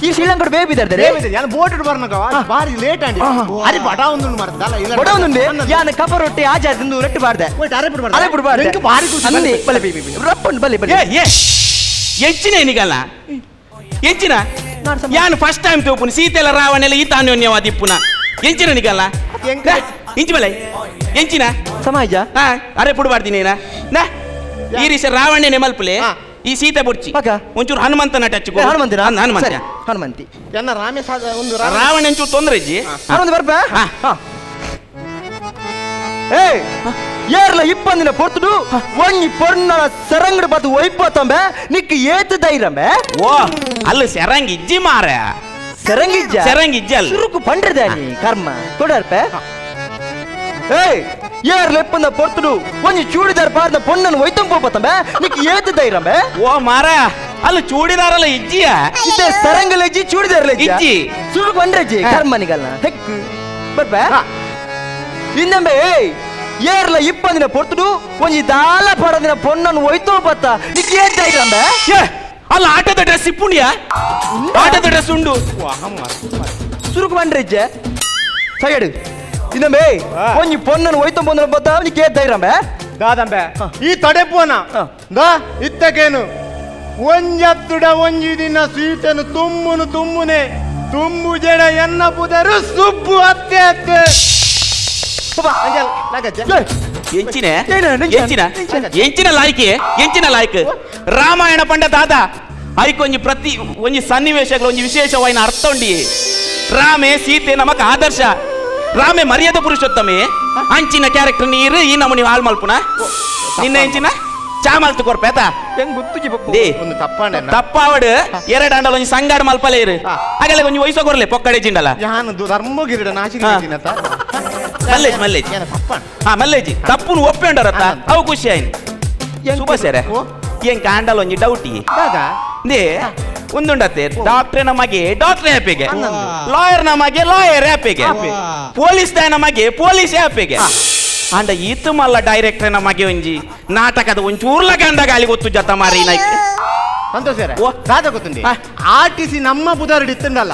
ಈ ಶ್ರೀಲಂಕಾ ಬೇಬಿ ದರ್ದರೆ ಬೋಟ್ ಬರ್ನಕ ಬಾರಿ ಲೇಟ್ ಅಂಡಿ ಅರೆ ಬಡ ಒಂದು ಮರ್ದಲ್ಲ ಇಲ್ಲ ಬಡ ಒಂದುಂಡೆ ಯಾನ ಕಪ ರೊಟ್ಟಿ ಆಜಾದಿಂದ ರೊಟ್ಟಿ ಬಾರ್ದೆ ಅರೆ ಬಿಡಬಾರ್ದೆ ಬಾರಿ ಖುಷಿ ಅಂದಿ ಬಲೆ ಬಿ ಬಿ ರಪ್ಪನ್ ಬಲೆ ಬಲೆ ಏ ಎಂಚಿನ ನಿಗಲ್ಲ ಎಂಚಿನ ಯಾನು ಫಸ್ಟ್ ಟೈಮ್ ತೋಪುನು ಸೀತೆಲ್ಲ ರಾವಣೆಲ್ಲ ಈ ತಾನ್ಯೋನ್ಯವಾದ ಇಪ್ಪುನ ಎಂಚಿನ ನಿಗಲ್ಲ ಇಂಚಿ ಬಲೆ ಎಂಚಿನ ಸಮಾಜ ಅರೆ ಪುಡ್ಬಾರ್ದಿ ನೀನ ನಾ ಈ ರೀಸ ರಾವಣನೆ ಮಲ್ಪುಲೆ ಈ ಸೀತೆ ಬುಡ್ಚಿ ಒಂಚೂರು ಹನುಮಂತನ ಟಚ್ ಹನುಮಂತಿನ ಹನುಮಂತ ಹನುಮಂತಿ ಎನ್ನ ರಾಮೆ ಒಂದು ರಾವಣ ಒಂಚೂರು ತೊಂದರೆ ಇಜ್ಜಿ ಹನುಮಂತ ಬರ್ಪ ಏಯ್ ಏರ್ಲ ಇಪ್ಪಂದಿನ ಪೊರ್ತುಡು ಒಂಜಿ ಪೊರ್ಣ ಸೆರಂಗಡು ಬತ್ತು ಒಯ್ಪತ್ತಂಬೆ ನಿಕ್ ಏತು ಧೈರ್ಯಂಬೆ ಓ ಅಲ್ಲ ಸೆರಂಗ್ ಇಜ್ಜಿ ಮಾರ ಸೆರಂಗಿಜ್ಜ ಸೆರಂಗಿಜ್ಜಿ ಅಲ್ಲ ಸುರುಕು ಪಂಡ್ರದಾನಿ ಕರ್ಮ ಕೊಡರ್ಪೆ ಏಯ್ ಏರ್ಲ ಇಪ್ಪಂದ ಪೊರ್ತುಡು ಒಂಜಿ ಚೂಡಿದಾರ್ ಪಾರ್ದ ಪೊಣ್ಣನ ಒಯ್ತಂ ಪೋಪತ್ತಂಬೆ ನಿಕ್ ಏತು ಧೈರ್ಯಂಬೆ ಓ ಮಾರ ಅಲ್ಲ ಚೂಡಿದಾರಲ್ಲ ಇಜ್ಜಿಯ ಇತ್ತೆ ಸೆರಂಗಲ ಇಜ್ಜಿ ಚೂಡಿದಾರಲ್ಲ ಇಜ್ಜಿ ಸುರುಕು ಪಂಡ್ರಜ್ಜಿ ಕರ್ಮ ನಿಗಲ್ನ ಹೆಕ್ಕು ಬರ್ಪೆ ಇನ್ನಂಬೆ ಏಯ್ ಏರ್ಲ ಇಪ್ಪಂದಿನ ಪೊರ್ತುಡು ಒಂಜಿ ದಾಲ ಪಡದಿನ ಪೊಣ್ಣನ್ನು ಒಯ್ತೋ ಬತ್ತ ನಿಕ್ ಏನ್ ಧೈರ್ಯಂಬೆ ಅಲ್ಲ ಆಟೋದ ಡ್ರೆಸ್ ಇಪ್ಪುಂಡಿಯಾ ಆಟೋದ ಡ್ರೆಸ್ ಉಂಡು ಸುರುಕು ಬಂಡ್ರಿಜ್ಜೆ ಸೈಡು ಇನ್ನಂಬೆ ಒಂಜಿ ಪೊಣ್ಣನ್ನು ಒಯ್ತೋ ಬಂದ ಬತ್ತ ನಿಕ್ ಏನ್ ಧೈರ್ಯಂಬೆ ದಾದಂಬೆ ಈ ತಡೆಪೋನ ದಾ ಇತ್ತಕೇನು ಒಂಜತ್ತುಡ ಒಂಜಿ ದಿನ ಸೀತನು ತುಮ್ಮುನು ತುಮ್ಮುನೆ ತುಂಬು ಜಡ ಎನ್ನ ಪುದರು ಸುಬ್ಬು ಅತ್ತೆ ಅತ್ತೆ ಎಂಚಿನ ಎಂಚಿನ ಎಂಚಿನ ಲಾಯ್ಕಿ ಎಂಚಿನ ಲಾಯ್ಕ್ ರಾಮಾಯಣ ಪಂಡ ದಾದ ಐಕೊಂಜಿ ಪ್ರತಿ ಒಂಜಿ ಸನ್ನಿವೇಶಗಳು ಒಂಜಿ ವಿಶೇಷವಾಯಿನ ಅರ್ಥ ಉಂಡಿ ರಾಮೆ ಸೀತೆ ನಮಕ್ ಆದರ್ಶ ರಾಮೆ ಮರ್ಯಾದ ಪುರುಷೋತ್ತಮೆ ಅಂಚಿನ ಕ್ಯಾರೆಕ್ಟರ್ ನೀರು ಈ ನಮೂನಿ ಹಾಳು ಮಲ್ಪುನ ನಿನ್ನ ಎಂಚಿನ ಚಾಮಲ್ತು ಕೊರ್ಪೇತ ತಪ್ಪಾವಡು ಎರಡು ಅಂಡಲ ಒಂಜಿ ಸಂಗಾಡ ಮಲ್ಪಲೆ ಇರು ಹಾಗೆಲ್ಲ ಒಂಜಿ ವಯಸ್ಸು ಕೊರ್ಲೆ ಪೊಕ್ಕಡೆ ಜಿಂಡಲ ಧರ್ಮಗಿರಿಡ ನಾಚಿಕೆ ಮಲ್ಲೇಜ್ ಮಲ್ಲೇಜ್ ಹಾ ಮಲ್ಲೇಜಿ ತಪ್ಪುನು ಒಪ್ಪೆಂಡರತ್ತ ಅವು ಖುಷಿ ಆಯ್ತು ಶುಭ ಸೇರೆ ಏನ್ ಕಾಂಡಲ ಒಂಜಿ ಡೌಟಿ they ಒಂದುಂಡತ್ತೆ ಡಾಕ್ಟ್ರೆ ನಮಗೆ ಡಾಕ್ಟ್ರೆ ಆ್ಯಪಿಗೆ ಲಾಯರ್ ನಮಗೆ ಲಾಯರ್ ಆ್ಯಪಿಗೆ ಪೊಲೀಸ್ ನಮಗೆ ಪೊಲೀಸ್ ಆ್ಯಪಿಗೆ ಅಂಡ ಈತು ಮಲ್ಲ ಡೈರೆಕ್ಟರ್ ನಮಗೆ ಒಂಜಿ ನಾಟಕದ ಒಂಚೂರ್ಲ ಗಂಡ ಗಾಳಿ ಗೊತ್ತು ಜತ ಮಾರಿ ನೈಕ್ ಸಂತೋಷ ದಾದ ಗೊತ್ತುಂಡಿ R T C ನಮ್ಮ ಬುಧಾರಡಿ ಇತ್ತುಂಡಲ್ಲ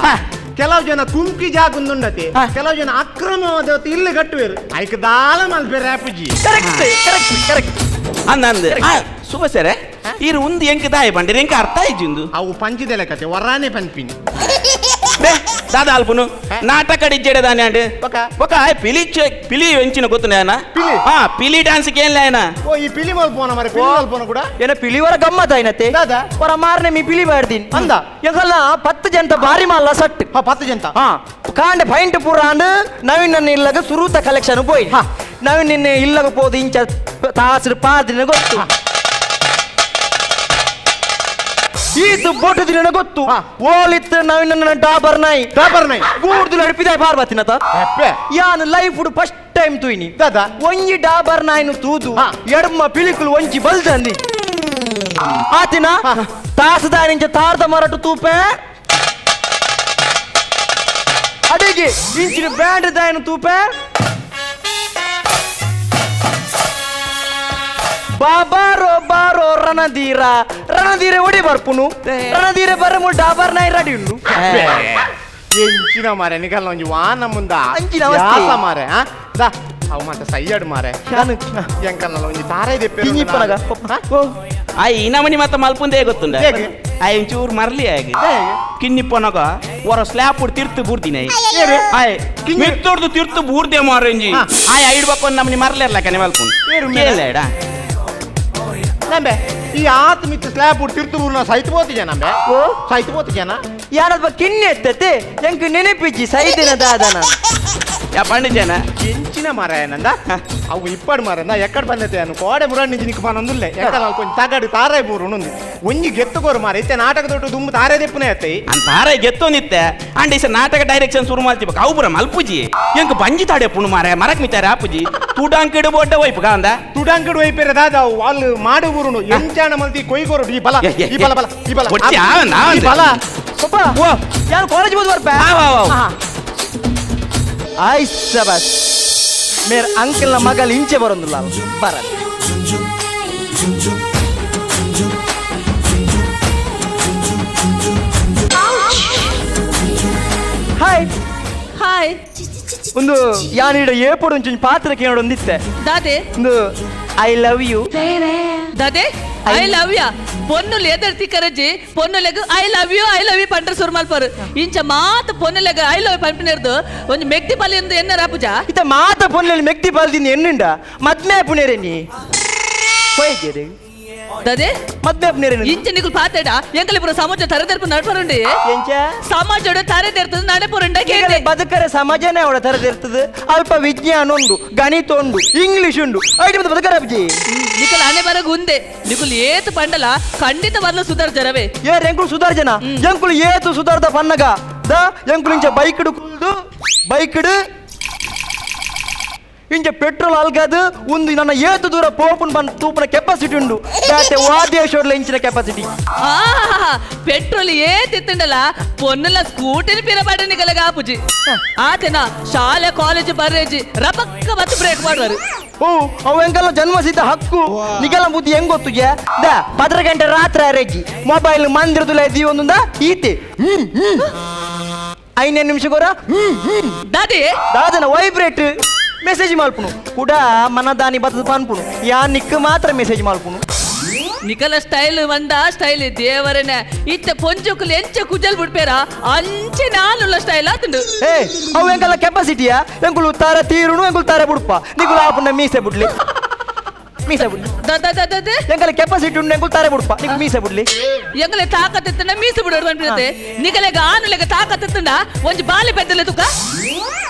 ಕೆಲವು ಜನ ಕುಂಕಿ ಜಾಗುಂದುಂಡತಿ ಕೆಲವು ಜನ ಅಕ್ರಮವಾದ ಇಲ್ಲಿ ಕಟ್ಟುವೇರು ಐಕ್ ದಾಲ ಮಲ್ಪೆರೆ ಆಪುಜಿ correct correct correct ಅಂದ ಅಂದ ಶುಭ ಸರ ಈರು ಒಂದು ಎಂಕ್ ದಾಯ ಬಂಡಿರ ಎಂಕ್ ಅರ್ಥ ಆಯ್ತು ಅವು ಪಂಚಿದೆಲೆ ಕತೆ ವರಾನೆ ಪಂಪಿನಿ. ದಾದಾ ಅಲ್ಪುನು ನಾಟಕ ಇಜ್ಜೆಡೆ ದಾನೆ ಅಂಡ್ ఒక పిలి పిలి ఎంచిన ಗೊತ್ತುನ ಹಾ ಪಿಲಿ ಡ್ಯಾನ್ಸ್ ಕೇನ್ಲ ಆಯನ ಓ ಈ ಪಿಲಿ ಮಲ್ಪೋನ ಮಾರೆ ಪಿಲಿ ಮಲ್ಪೋನ ಕೂಡ ಏನ ಪಿಲಿ ವರ ಗಮ್ಮತ್ ಆಯ್ನತೆ ದಾದಾ ವರ ಮಾರನೆ ಮಿ ಪಿಲಿ ಬಾಡ್ದಿನ್ ಅಂದ ಎಂಕಲ್ಲ 10 ಜನ ಬಾರಿ ಮಾಲ್ಲ ಸಟ್ ಹಾ 10 ಜನ ಹಾ ಕಾಂಡೆ ಪೈಂಟ್ ಪೂರ ಅಂಡ್ ನವೀನ್ ನನ್ನ ಇಲ್ಲಗ ಸುರೂತ ಕಲೆಕ್ಷನ್ ಪೋಯ್ ನವೀನ್ ನಿನ್ನೆ ಇಲ್ಲಗ ಪೋದು ಇಂಚ ತಾಸು ಪಾದಿನ ಗೊತ್ತು ಈತು ಬೋಟು ದಿನ ಗೊತ್ತು ಓಲಿತ್ತು ನವೀನ ಡಾಬರ್ ನಾಯಿ ಡಾಬರ್ ನಾಯಿ ಗೂಡ್ದು ನಡಿಪಿದ ಪಾರ್ವತಿನತ ಯಾನ್ life first time ತೂಯಿನಿ ದಾದಾ ಒಂಜಿ ಡಾಬರ್ ನಾಯಿನು ತೂದು ಎಡಮ್ಮ ಪಿಲಿಕುಲು ಒಂಜಿ ಬಲ್ದಂದಿ ಆತಿನ ತಾಸದಾನಿಂಚ ತಾರ್ದ ಮರಟು ತೂಪೆ ಅಡಿಗೆ ಇಂಚಿನ ಬ್ಯಾಂಡ್ ದಾಯನು ತೂಪೆ ಬಾಬಾರೋ ಬಾರೋ ರಣಧೀರ ರಣಧೀರ ಒಡಿ ಬರ್ಪುನು ರಣಧೀರ ಬರ ಡಾಬರ್ ನಾಯಿ ರೆಡಿ ಉಂಡು ಎಂಚಿನ ಮಾರೆ ನಿಕಲ್ಲ ಒಂಜಿ ವಾನ ಮುಂದ ಅಂಚಿನ ಅವಸ್ಥೆ ಮಾರೆ ದಾ ಅವು ಮಾತ ಸೈಯಡ್ ಮಾರೆ ಎಂಕಲ್ಲ ಒಂಜಿ ತಾರ ಇದೆ ಪಿಂಜಿಪ್ಪನಗ ಆಯ್ ಇನಮನಿ ಮಾತ ಮಲ್ಪುಂದೇ ಗೊತ್ತುಂಡ ಆಯ್ ಒಂಚೂರು ಮರ್ಲಿ ಆಗಿ ಕಿನ್ನಿಪ್ಪನಗ ಹೊರ ಸ್ಲ್ಯಾಪ್ ತಿರ್ತು ಬೂರ್ದಿನ ಆಯ್ ಮಿತ್ತೊಡ್ದು ತಿರ್ತು ಬೂರ್ದೆ ಮಾರಂಜಿ ಆಯ್ ಐಡ್ಬೇಕು ನಮ್ಮನಿ ಮರ್ಲಿರ್ಲಕ್ಕ ಮಲ್ಪುಂಡು ಕೇಳಡ ನಂಬೆ ಈ ಆತ ಮಿತ್ತು ಸ್ಲ್ಯಾಬ್ ತಿರ್ತು ಬೂರ್ನ ಸೈತ್ ಬೋತಿಜ ನಂಬೆ ಓ ಸೈತ್ ಬೋತಿಜನ ಯಾರಪ್ಪ ಕಿನ್ನಿ ಎತ್ತತೆ ಎಂಕ್ ನೆನಪಿಜ್ಜಿ ಸೈದಿನ ದಾದನ ಯಾ ಪಂಡಿಜನ ಎಂಚಿನ ಮಾರಾಯ ನಂದ ಅವು ಇಪ್ಪಡು ಮಾರಂದ ಎಕ್ಕಡ ಬಂದತೆ ಅನು ಕೋಡೆ ಮುರಾಣಿ ನಿಂಚಿ ಪನೊಂದುಲ್ಲೆ ಎಕ್ಕಡ కొంచెం ತಗಡು ತಾರೈ ಬೂರು ಒಂಜಿ ಗೆತ್ತುಕೋರು ಮಾರ ಇತ್ತೆ ನಾಟಕ ದೊಡ್ಡ ದುಂಬು ತಾರೇ ದೆಪ್ಪುನೇ ಅತ್ತೈ ಅಂತ ತಾರೈ ಗೆತ್ತೋನಿತ್ತೆ ಅಂಡ್ is ನಾಟಕ ಡೈರೆಕ್ಷನ್ ಶುರು ಮಾಡ್ತಿಬೇಕು ಅವು ಪುರ ಮಲ್ಪುಜಿ ಎಂಕ್ ಬಂಜಿ ತಾಡೆ ಪುಣು ಮಾರ ಮರಕ್ ಮಿತಾರೆ ಆಪುಜಿ ತುಡಾಂಕಿಡು ಬೋಡ್ಡ ವೈಪು ಕಾಂದ ತುಡಾಂಕಿಡು ವೈಪೇರೆ ದಾದ వాళ్ళు ಮಾಡು ಬೂರುನು ಎಂಚಾಣ ಮಲ್ತಿ ಕೊಯ್ಕೋರು ಈ ಬಲ ಈ ಬಲ ಬಲ ಈ ಬಲ ಈ ಬಲ ಪಪ್ಪ ಓ ಯಾರು ಕಾಲೇಜ್ ಬೋದು ಬರ್ಪೆ ಆಯ್ಸ ಬಸ್ ಮೇರ್ ಅಂಕಲ್ನ ಮಗಲ್ ಇಂಚೆ ಬರೋದಿಲ್ಲ ಬರ ಹಾಯ್ ಹಾಯ್ ಒಂದು ಯಾನೀಡ ಏಪೊಡು ಒಂಚೊಂಜಿ ಪಾತ್ರ ಕೇಳೊಂದಿತ್ತೆ ದಾದೆ ಒಂದು I love you ದಾದೆ I love ಯಾ ಪೊನ್ನುಲು ಎದರ್ತಿ ಕರಜಿ ಪೊನ್ನುಲೆಗ್ I love you I love you ಪಂಡ್ರ ಸುರು ಮಲ್ಪರು ಇಂಚ ಮಾತ ಪೊನ್ನುಲೆಗ್ I love you ಪನ್ಪಿನರ್ದು ಒಂಜಿ ಮೆಗ್ದಿ ಪಲ್ಲಿಂದು ಎನ್ನರ ಪೂಜಾ ಇತ್ತ ಮಾತ ಪೊನ್ನುಲೆ ಮೆಗ್ದಿ ಪಲ್ದಿಂದ ಎನ್ನುಂಡ ಮದ್ಮೆ ಪುನೇರೆ ನೀ ಪೋಯ್ಗೆ ದಾದೆ ಮದ್ಮೆ ಪುನೇರೆ ಇಂಚ ನಿಕುಲು ಪಾತೆಡ ಎಂಕಲೆ ಪೂರ ಸಮಾಜ ತರದೆರ್ಪು ನಡ್ಪರುಂಡೆ ಎಂಚ ಸಮಾಜಡು ತರದೆರ್ತದ ನಡೆಪುರುಂಡ ಕೇಳಿ ಬದುಕರೆ ಸಮಾಜನೇ ಅವಳ ತರದೆರ್ತದ ಅಲ್ಪ ವಿಜ್ಞಾನ ಉಂಡು ಗಣಿತ ಉಂಡು ಇಂಗ್ಲಿಷ್ ಉಂಡು ಐಟಿ ಮತ್ತೆ ಬದುಕರೆ ಅಬ್ಜಿ ನಿಕುಲು ಅನೆ ಬರಗ ಉಂದೆ ನಿಕುಲು ಏತು ಪಂಡಲ ಖಂಡಿತ ಬರ್ಲ ಸುಧಾರ್ಜರವೇ ಏ ಎಂಕುಲು ಸುಧಾರ್ಜನ ಎಂಕುಲು ಏತು ಸುಧಾರ್ದ ಪನ್ನಗ the ಎಂಕುಲು ಇಂಚ ಬೈಕ್ಡು ಕುಲ್ದು ಬೈಕ್ಡು ಇಂಚ ಪೆಟ್ರೋಲ್ ಅಲ್ಗದು ಒಂದು ನನ್ನ ಏತು ದೂರ ಪೋಪುನ್ ಬಂದು ತೂಪನ ಕೆಪಾಸಿಟಿ ಉಂಡು ಬ್ಯಾಟೆ ವಾದೇಶ್ವರ್ಲ ಇಂಚಿನ ಕೆಪಾಸಿಟಿ ಪೆಟ್ರೋಲ್ ಏತಿತ್ತುಂಡಲ ಪೊನ್ನುಲ ಸ್ಕೂಟಿನ ಪಿರಪಾಡ ನಿಗಲಗ ಆಪುಜಿ ಆತನ ಶಾಲೆ ಕಾಲೇಜ್ ಬರ್ರೇಜಿ ರಪಕ್ಕ ಮತ್ತು ಬ್ರೇಕ್ ಮಾಡುವರು ಓ ಅವು ಎಂಕಲ್ಲ ಜನ್ಮಸಿದ್ಧ ಹಕ್ಕು ನಿಗಲ ಬುದ್ಧಿ ಹೆಂಗ್ ಗೊತ್ತು the 10 ಗಂಟೆ ರಾತ್ರಿ ಅರೇಜಿ ಮೊಬೈಲ್ ಮಂದಿರದುಲ ಒಂದೊಂದ ಈತೆ 5 ನಿಮಿಷ ಗೊರ ದಾದಿ ದಾದನ ವೈಬ್ರೇಟ್ ಮೆಸೇಜ್ ಮಾಲ್ಪುನು ಕೂಡ ಮನದಾನಿ ಬತ್ತದ ಪನ್ಪುನು ಯಾ ನಿಕ್ ಮಾತ್ರ ಮೆಸೇಜ್ ಮಾಲ್ಪುನು ನಿಕಲ ಸ್ಟೈಲ್ ಒಂದ ಸ್ಟೈಲ್ ದೇವರನೆ ಇತ್ತ ಪೊಂಜುಕುಲು ಎಂಚ ಕುಜಲ್ ಬಿಡ್ಪೇರ ಅಂಚೆ ನಾನುಲ್ಲ ಸ್ಟೈಲ್ ಆತುಂಡು ಏ ಅವು ಎಂಕಲ್ಲ ಕೆಪಾಸಿಟಿಯಾ ಎಂಕುಲು ತಾರ ತೀರುನು ಎಂಕುಲು ತಾರ ಬುಡ್ಪ ನಿಕುಲು ಆಪುನ ಮೀಸೆ ಬುಡ್ಲಿ ಮೀಸೆ ಬುಡ್ಲಿ ಎಂಕಲ ಕೆಪಾಸಿಟಿ ಉಂಡು ಎಂಕುಲು ತಾರ ಬುಡ್ಪ ನಿಕ್ ಮೀಸೆ ಬುಡ್ಲಿ ಎಂಕಲೆ ತಾಕತ್ ಇತ್ತಂಡ ಮೀಸೆ ಬಿಡೋಡು ಬಂದ್ಬಿಡುತ್ತೆ ನಿಕಲೆಗ ಆನುಲೆಗ ತಾಕತ್ ಇತ್ತಂಡ ಒಂಜಿ ಬಾಲೆ ಪೆದ್ದಲೆ ತುಕ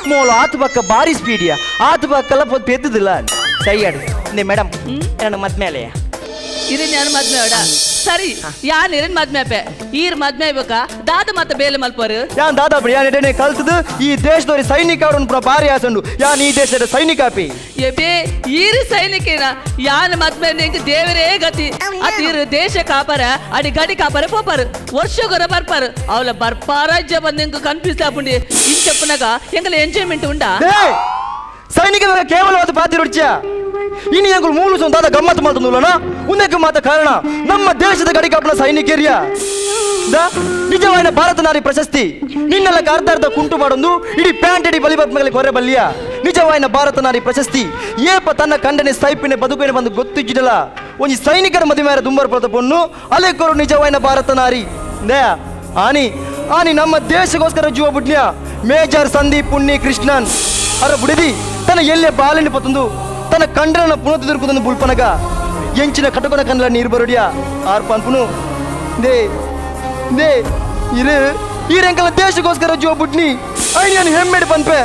ಮೋಲು ಆತು ಪಕ್ಕ ಭಾರಿ ಸ್ಪೀಡಿಯಾ ಆತು ಪಕ್ಕಲ್ಲ ಪೆದ್ದುದಿಲ್ಲ ಸೈಯಾಡು ನೇ ಮೇಡಮ್ ನನ್ನ ಮದ್ಮೇಲೆಯಾ ಇರಿನ್ ಯಾರು ಮದ್ಮೆ ಅವಡ ಸರಿ ಯಾನ್ ಇರಿನ್ ಮದ್ಮೆ ಅಪ್ಪೆ ಈರ್ ಮದ್ಮೆ ಆಗ್ಬೇಕಾ ದಾದ ಮತ್ತ ಬೇಲೆ ಮಲ್ಪರು ಯಾನ್ ದಾದಾ ಯಾನ್ ಎಡೆನೆ ಕಲ್ತದು ಈ ದೇಶದವರಿ ಸೈನಿಕ ಅವರನ್ನು ಪೂರ ಭಾರಿ ಆಸಂಡು ಯಾನ್ ಈ ದೇಶದ ಸೈನಿಕ ಅಪಿ ಎಬೆ ಈರು ಸೈನಿಕೇನ ಯಾನ್ ಮದ್ಮೆ ಎಂಕ್ ದೇವರೇ ಗತಿ ಅತ್ ಈರು ದೇಶ ಕಾಪರ ಅಡಿ ಗಡಿ ಕಾಪರ ಪೋಪರು ವರ್ಷಗೊರ ಬರ್ಪಾರು ಅವಳ ಬರ್ಪಾರಾಜ್ಯ ಬಂದು ಎಂಕ್ ಕನ್ಫ್ಯೂಸ್ ಆಪುಂಡಿ ಇಂಚಪ್ಪನಾಗ ಎಂಕಲ ಎಂಜಾಯ್ಮೆಂಟ್ ಉಂಡಾ ಸೈನಿಕ ಕೇವಲವಾದ ಪಾತಿ ರುಚಿಯ ಇನ್ನು ಎಂಕುಲು ಮೂಲು ಸೊಂತಾದ ಗಮ್ಮತ್ತು ಮಾತಂದುಲ್ಲನ ಉಂದಕ್ಕೆ ಮಾತ ಕಾರಣ ನಮ್ಮ ದೇಶದ ಗಡಿ ಕಾಪನ ಸೈನಿಕರಿಯ ನಿಜವಾದ ಭಾರತ ನಾರಿ ಪ್ರಶಸ್ತಿ ನಿನ್ನೆಲ್ಲ ಅರ್ಧ ಅರ್ಧ ಕುಂಟು ಮಾಡೊಂದು ಇಡೀ ಪ್ಯಾಂಟ್ ಇಡೀ ಬಲಿಬತ್ಮಗಳಿಗೆ ಕೊರೆ ಬಲ್ಲಿಯ ನಿಜವಾದ ಭಾರತ ನಾರಿ ಪ್ರಶಸ್ತಿ ಏಪ ತನ್ನ ಕಂಡನೆ ಸೈಪಿನ ಬದುಕಿನ ಬಂದು ಗೊತ್ತಿಜ್ಜಿಡಲ ಒಂಜಿ ಸೈನಿಕರ ಮದುವೆಯ ದುಂಬರ್ ಪೊನ್ನು ಅಲೆಕೊರು ನಿಜವಾದ ಭಾರತ ನಾರಿ ಆನಿ ಆನಿ ನಮ್ಮ ದೇಶಕ್ಕೋಸ್ಕರ ಜೀವ ಬುಡ್ನ್ಯ ಮೇಜರ್ ಸಂದೀಪ್ ಪುಣ್ಯ ಕೃಷ್ಣನ್ ಅರ ಬುಡದಿ ತನ್ನ ಎಲ್ಲೆ ಬಾಲನಿ ಪತ್ತಂದು ತನ್ನ ಕಂಡನ ಪುನಃ ತಿರುಕುದನ್ನು ಬುಲ್ಪನಗ ಎಂಚಿನ ಕಟಕೊನ ಕನ್ನಲ ನೀರು ಬರುಡಿಯ ಆರ್ ಪನ್ಪುನು they they ಇರು ಈರೆಂಕಲ ದೇಶಕ್ಕೋಸ್ಕರ ಜೀವ ಬುಡ್ನಿ I ನಾನು ಹೆಮ್ಮೆಡು ಪನ್ಪೆ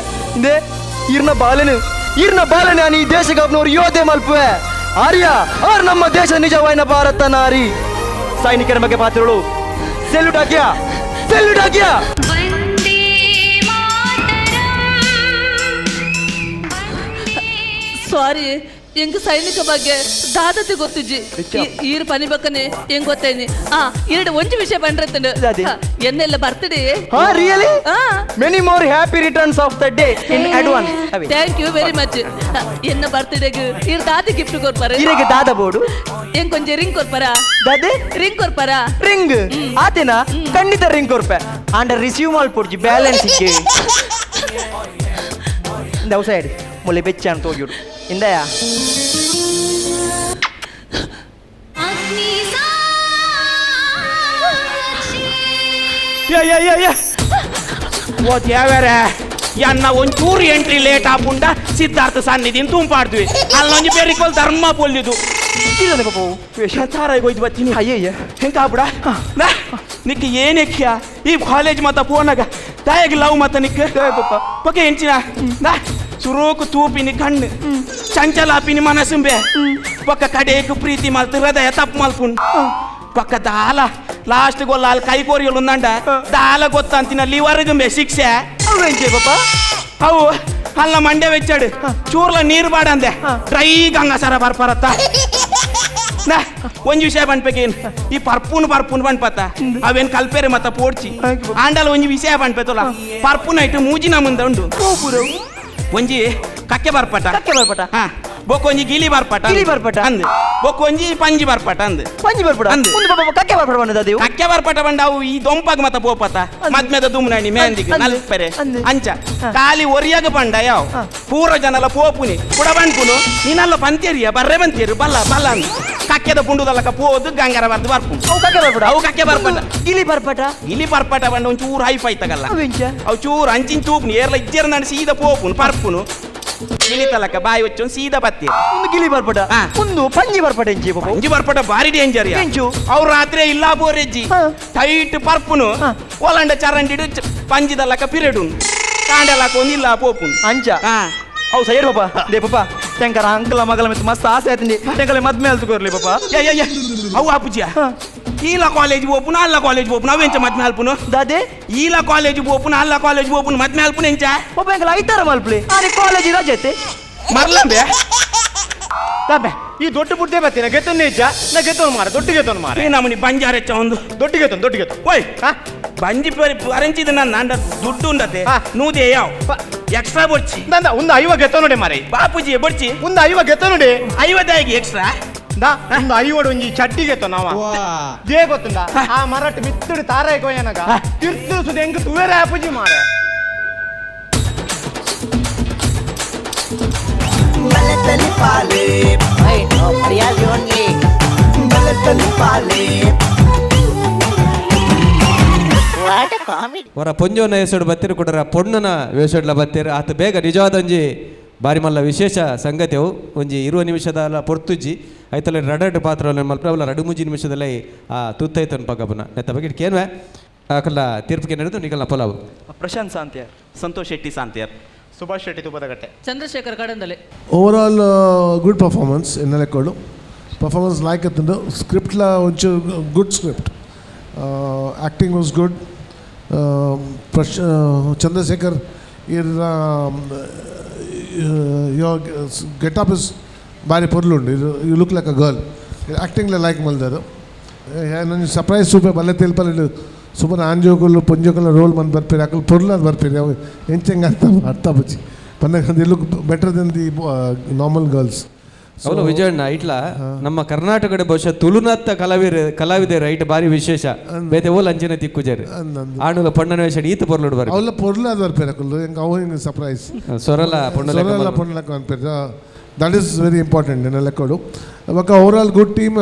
they ಇರ್ನ ಬಾಲನು ಇರ್ನ ಬಾಲನೆ ಈ ದೇಶಕ್ಕೆ ಯೋಧೆ ಮಲ್ಪುವೆ ಆರ್ಯ ಆರ್ ನಮ್ಮ ದೇಶ ನಿಜವಾಯಿನ ಭಾರತ ನಾರಿ ಸೈನಿಕರ ಬಗ್ಗೆ ಪಾತ್ರಗಳು ಸೆಲ್ಯೂಟ್ ಹಾಕಿಯಾ ಸೆಲ್ಯೂಟ್ ಹಾಕಿಯಾ. ಸಾರಿ ಎಂಗ್ ಸೈನಿಕ ಬಗ್ಗೆ ದಾದತೆ ಗೊತ್ತಿಜ್ಜಿ ಈರು ಪನಿ ಬಕ್ಕನೆ ಹೆಂಗ್ ಗೊತ್ತೇನಿ ಆ ಎರಡು ಒಂಜಿ ವಿಷಯ ಬಂದ್ರತ್ತಂಡು ಎನ್ನೆಲ್ಲ birthday. Really many more happy returns of the day in advance. Thank you very much. ಎನ್ನ ಬರ್ತ್ಡೇಗೆ ಈರು ದಾದೆ ಗಿಫ್ಟ್ ಕೊರ್ಪಾರ ಈರೆಗೆ ದಾದ ಬೋಡು ಎಂಗ್ ಕೊಂಜ ರಿಂಗ್ ಕೊರ್ಪಾರ ದಾದೆ ರಿಂಗ್ ಕೊರ್ಪಾರ ರಿಂಗ್ ಆತೇನಾ ಖಂಡಿತ ರಿಂಗ್ ಕೊರ್ಪೆ ಆಂಡ ರಿಸೀವ್ ಮಲ್ಪೊಡ್ಜಿ ಬ್ಯಾಲೆನ್ಸ್ ಇಕ್ಕೆ ದವಸ ಇಡಿ ಮೊಲೆ ಬೆಚ್ಚ ಅಂತ ಹೋಗಿಡು ಇಂದಯಾ ಓ ದೇವರೇ ಎನ್ನ ಒಂಚೂರು ಎಂಟ್ರಿ ಲೇಟ್ ಆಪುಂಡ ಸಿದ್ಧಾರ್ಥ ಸನ್ನಿಧಿನ ತುಂಪಾಡ್ದ್ವಿ ಅಲ್ಲೊಂಜಿ ಬೇರಿಕೋಲ್ ಧರ್ಮ ಪೊಲ್ಲಿದು ಹೋಯ್ತು ಬತ್ತೀನಿ. ಅಯ್ಯಯ್ಯ ಹೆಂಗ ಬಿಡ ನಿಕ್ ಏನಕ್ಕಿಯ ಈ ಕಾಲೇಜ್ ಮತ್ತ ಫೋನಾಗ ತಾಯಿಗೆ ಲವ್ ಮತ್ತ ನಿಕ್ ಪಕ್ಕ ಎಂಚಿನ ಸುರೋಕು ತೂಪಿನಿ ಕಣ್ಣು ಚಂಚಲಾಪಿನಿ ಮನಸ್ಸುಂಬೆ ಪಕ್ಕ ಕಡೇಕು ಪ್ರೀತಿ ಮಲ್ತು ಹೃದಯ ತಪ್ಪು ಮಲ್ಪುಂಡು ಪಕ್ಕ ದಾಲ ಲಾಸ್ಟ್ ಗೊಲ್ಲ ಅಲ್ಲಿ ಕೈ ಕೋರಿಗಳು ఉందంట ದಾಲ ಗೊತ್ತಂತಿನ ಲಿವರ್ಗುಂಬೆ ಶಿಕ್ಷೆ ಪಾಪ ಅವು ಅಲ್ಲ ಮಂಡ್ಯ ವೆಚ್ಚಾಡು ಚೂರ್ಲ ನೀರು ಬಾಡಂದೆ ಡ್ರೈ ಗಂಗಾಸರ ಬರ್ಪರತ್ತ ಒಂಜಿ ವಿಷಯ ಪನ್ಪೇಕೇನು ಈ ಪರ್ಪುನ್ ಪರ್ಪುನ್ ಪನ್ಪತ್ತ ಅವೇನು ಕಲ್ಪೇರೆ ಮತ್ತ ಪೋಡ್ಚಿ ಆಂಡಲ ಒಂಜಿ ವಿಷಯ ಪನ್ಪೇತಲ್ಲ ಪರ್ಪುನ ಇಟ್ಟು ಮೂಜಿನ ಮುಂದೆ ಉಂಡು ಒಂಜಿ ಕಕ್ಕೆ ಬರ್ಪಟ ಕಕ್ಕೆ ಬರ್ಪಟ ಹಾ ಬೊಕ್ಕೊಂಜಿ ಗಿಲಿ ಬರ್ಪಟ ಗಿಲಿ ಬರ್ಪಟ ಅಂದ್ ಬೊಕ್ಕೊಂಜಿ ಪಂಜಿ ಬರ್ಪಟ ಅಂದ್ ಪಂಜಿ ಬರ್ಪಟ ಅಂದ್ ಒಂದು ಕಕ್ಕೆ ಬರ್ಪಟ ಬಂದದ ಅದು ಕಕ್ಕೆ ಬರ್ಪಟ ಬಂಡ ಅವು ಈ ದೊಂಪಾಗ ಮತ್ತ ಪೋಪತ ಮದ್ಮೆದ ದುಮ್ನಾಣಿ ಮೆಹಂದಿಗೆ ನಲ್ಪೆರೆ ಅಂಚ ಖಾಲಿ ಒರಿಯಾಗ ಬಂಡ ಯಾವ ಪೂರ ಜನಲ ಪೋಪುನಿ ಕುಡ ಬಂಡ್ಪುನು ನೀನಲ್ಲ ಪಂತೇರಿಯ ಬರ್ರೆ ಬಂತೇರು ಬಲ್ಲ ಬಲ್ಲ ಅಂದ್ ಕಕ್ಕೆದ ಪುಂಡುದಲ್ಲಕ ಪೋದು ಗಂಗರ ಬರ್ದು ಬರ್ಪು ಅವು ಕಕ್ಕೆ ಬರ್ಪಟ ಅವು ಕಕ್ಕೆ ಬರ್ಪಟ ಗಿಲಿ ಬರ್ಪಟ ಗಿಲಿ ಬರ್ಪಟ ಬಂಡ ಒಂಚೂರು ಹೈಫೈ ತಗಲ್ಲ ಅವು ಚೂರು ಅಂಚಿನ ತೂಪುನಿ ಏರ್ಲ ಇಜ್ಜೇರ್ ನಡು ಸೀದಾ ಪೋಪುನು ಪರ್ಪುನು ಗಿಲಿ ತಲಕ ಬಾಯಿ ಹೊಚ್ಚು ಸೀದಾ ಬತ್ತಿ ಒಂದು ಗಿಲಿ ಬರ್ಪಟ ಒಂದು ಪಂಜಿ ಬರ್ಪಟ ಎಂಚಿ ಪಂಜಿ ಬರ್ಪಟ ಭಾರಿ ಡೇಂಜರ್ ಎಂಚು ಅವ್ರು ರಾತ್ರಿ ಇಲ್ಲ ಬೋರೆಜ್ಜಿ ಟೈಟ್ ಪರ್ಪುನು ಒಲಂಡ ಚರಂಡಿಡು ಪಂಜಿದಲ್ಲಕ ಪಿರಡು ಕಾಂಡಲಕ ಒಂದು ಇಲ್ಲ ಪೋಪುನು ಅಂಚ ಅವು ಸೈಡ್ ಪಾಪ they ಪಾಪ ಟೆಂಕರ ಅಂಕಲ ಮಗಲ ಮಿತ್ ಮಸ್ತ್ ಆಸೆ ಆಯ್ತು ಟೆಂಕಲ ಮದ್ಮೆ ಅಲ್ತುಕೋರ್ಲಿ ಪಾಪ ಅವು ಆಪುಜಿಯ ಈಲ ಕಾಲೇಜ್ ಪೋಪುನು ಅಲ್ಲ ಕಾಲೇಜ್ ಪೋಪುನು ಅವೆಂಚ ಮದ್ಮೆ ಅಲ್ಪುನು ದಾದೆ ಈಲ ಕಾಲೇಜ್ ಪೋಪುನು ಅಲ್ಲ ಕಾಲೇಜ್ ಪೋಪುನು ಮದ್ಮೆ ಅಲ್ಪುನು ಎಂಚ ಪಾಪ ಎಂಕಲ ಐತಾರ ಮಲ್ಪಲಿ ಆನೆ ಕಾಲೇಜ್ ರಜೆ ಮರ್ಲಂಬೆ ತಬ್ಬೆ ಈ ದೊಡ್ಡ ಬುಡ್ಡೆ ಬತ್ತೀನ ಗೆತ್ತೊಂದು ನಿಜ ನಾ ಗೆತ್ತೊಂದು ಮಾರ ದೊಡ್ಡ ಗೆತ್ತೊಂದು ಮಾರ ನಮ್ಮನಿ ಬಂಜಾರ ಹೆಚ್ಚ ಒಂದು ದೊಡ್ಡ ಗೆತ್ತೊಂದು ದೊಡ್ಡ ಗೆತ್ತು ಓಯ್ ಬಂಜಿ ಅರಂಚಿದ ನನ್ನ ದುಡ್ಡು ಉಂಡತೆ ನೂದೆ ಯಾವ ಎಕ್ಸ್ಟ್ರಾ ಬೊಡ್ಚಿ ನಂದ ಒಂದು ಐವ ಗೆತ್ತ ನೋಡಿ ಮಾರಿ ಬಾಪುಜಿ ಬೊಡ್ಚಿ ಒಂದು ಐವ ಗೆತ್ತ ನೋಡಿ ಐವತ್ತಾಗಿ ಎಕ್ಸ್ಟ್ರಾ ಒಂದು ಐವಡು ಒಂಜಿ ಚಡ್ಡಿ ಗೆತ್ತ ನಾವ they ಗೊತ್ತುಂಡ ಆ ಮರಟ್ ಮಿತ್ತುಡು ತಾರಾಯಿ ಕೊಯ್ಯನಗ ತಿರ್ತು ಸುದ ಎಂಕ್ ತುವೇರೆ ಆಪುಜಿ ಮಾರೆ ವರ ಪೊಂಜೋನ ವೇಷಡ್ ಬತ್ತೀರು ಕೊಡರ ಪೊಣ್ಣನ ವೇಷಡ್ಲ ಬತ್ತೀರು ಆತ ಬೇಗ ನಿಜವಾದಂಜಿ ಬಾರಿ ಮಲ್ಲ ವಿಶೇಷ ಸಂಗತಿಯವು ಒಂಜಿ ಇರುವ ನಿಮಿಷದ ಪೊರ್ತುಜ್ಜಿ ಐತಲ್ಲ ರಡಡ್ ಪಾತ್ರ ಮಲ್ಪ ಅವಲ ರಡು ಮುಂಜಿ ನಿಮಿಷದಲ್ಲಿ ಆ ತುತ್ತೈತನ್ ಪಗಬನ ನೆತ್ತ ಬಗ್ಗೆ ಕೇನ್ವೆ ಆಕಲ್ಲ ತೀರ್ಪಿಗೆ ನಡೆದು ನಿಗಲ್ನ ಪೊಲಾವು Prashant ಸಾಂತಿಯರ್ Santosh Shetty Santiyar Subhash Shetty Tuppadakatte Chandrashekar Kadandale. Overall good performance ಎನ್ನಲೆಕ್ಕೋಡು performance like ಅತ್ತಂದು ಸ್ಕ್ರಿಪ್ಟ್ಲ ಒಂಚೂರು good script acting was good. Chandrashekar ಇರ್ your getup is ಬಾರಿ ಪೊರ್ಲುಂಡು you look like a girl ಆ್ಯಕ್ಟಿಂಗ್ಲ like ಮಲ್ದರು ನನ್ನ surprise super ಬಲ್ಲೆ ತೆಲ್ಪಲ್ಲಿ super ಆಂಜೋಕುಲು ಪೊಂಜೋಕುಲ roll ಬಂದು ಬರ್ಪೀರಿ ಅಕಲ್ ಪೊರ್ಲಾದ್ ಬರ್ಪೀರಿ ಅವು ಎಂಚೆಂಗೆ ಅರ್ಥ ಅರ್ಥ ಬಚ್ಚಿ ಬಂದಾಗ they look better than the normal girls. ಅವನು ವಿಜಯಣ್ಣ ಇಟ್ಲ ನಮ್ಮ ಕರ್ನಾಟಕದ ಬಹುಶಃ ತುಳುನಾಥ ಕಲಾವಿದ ರೈಟ್ ಬಾರಿ ವಿಶೇಷ ಬೇತೆ ಓಲ್ ಅಂಚಿನ ತಿಕ್ಕುಜೇರು ಆಣುಲ ಪಣ್ಣನ ವೇಷ ಈತ ಪೊರ್ಲುಡು ಬರ್ಪೇರು ಅವಲ್ಲ ಪೊರ್ಲಾದ್ ಬರ್ಪೇರು ಅಕುಲು ಎಂಕ್ ಅವು ಹಿಂಗೆ surprise ಸೊರಲ ಪೊಣ್ಣಲ ಪೊಣ್ಣಲಕ್ಕ ಅನ್ಪೇರು that is very important ಎನ್ನ ಲೆಕ್ಕಡು ಬೊಕ್ಕ over all good team.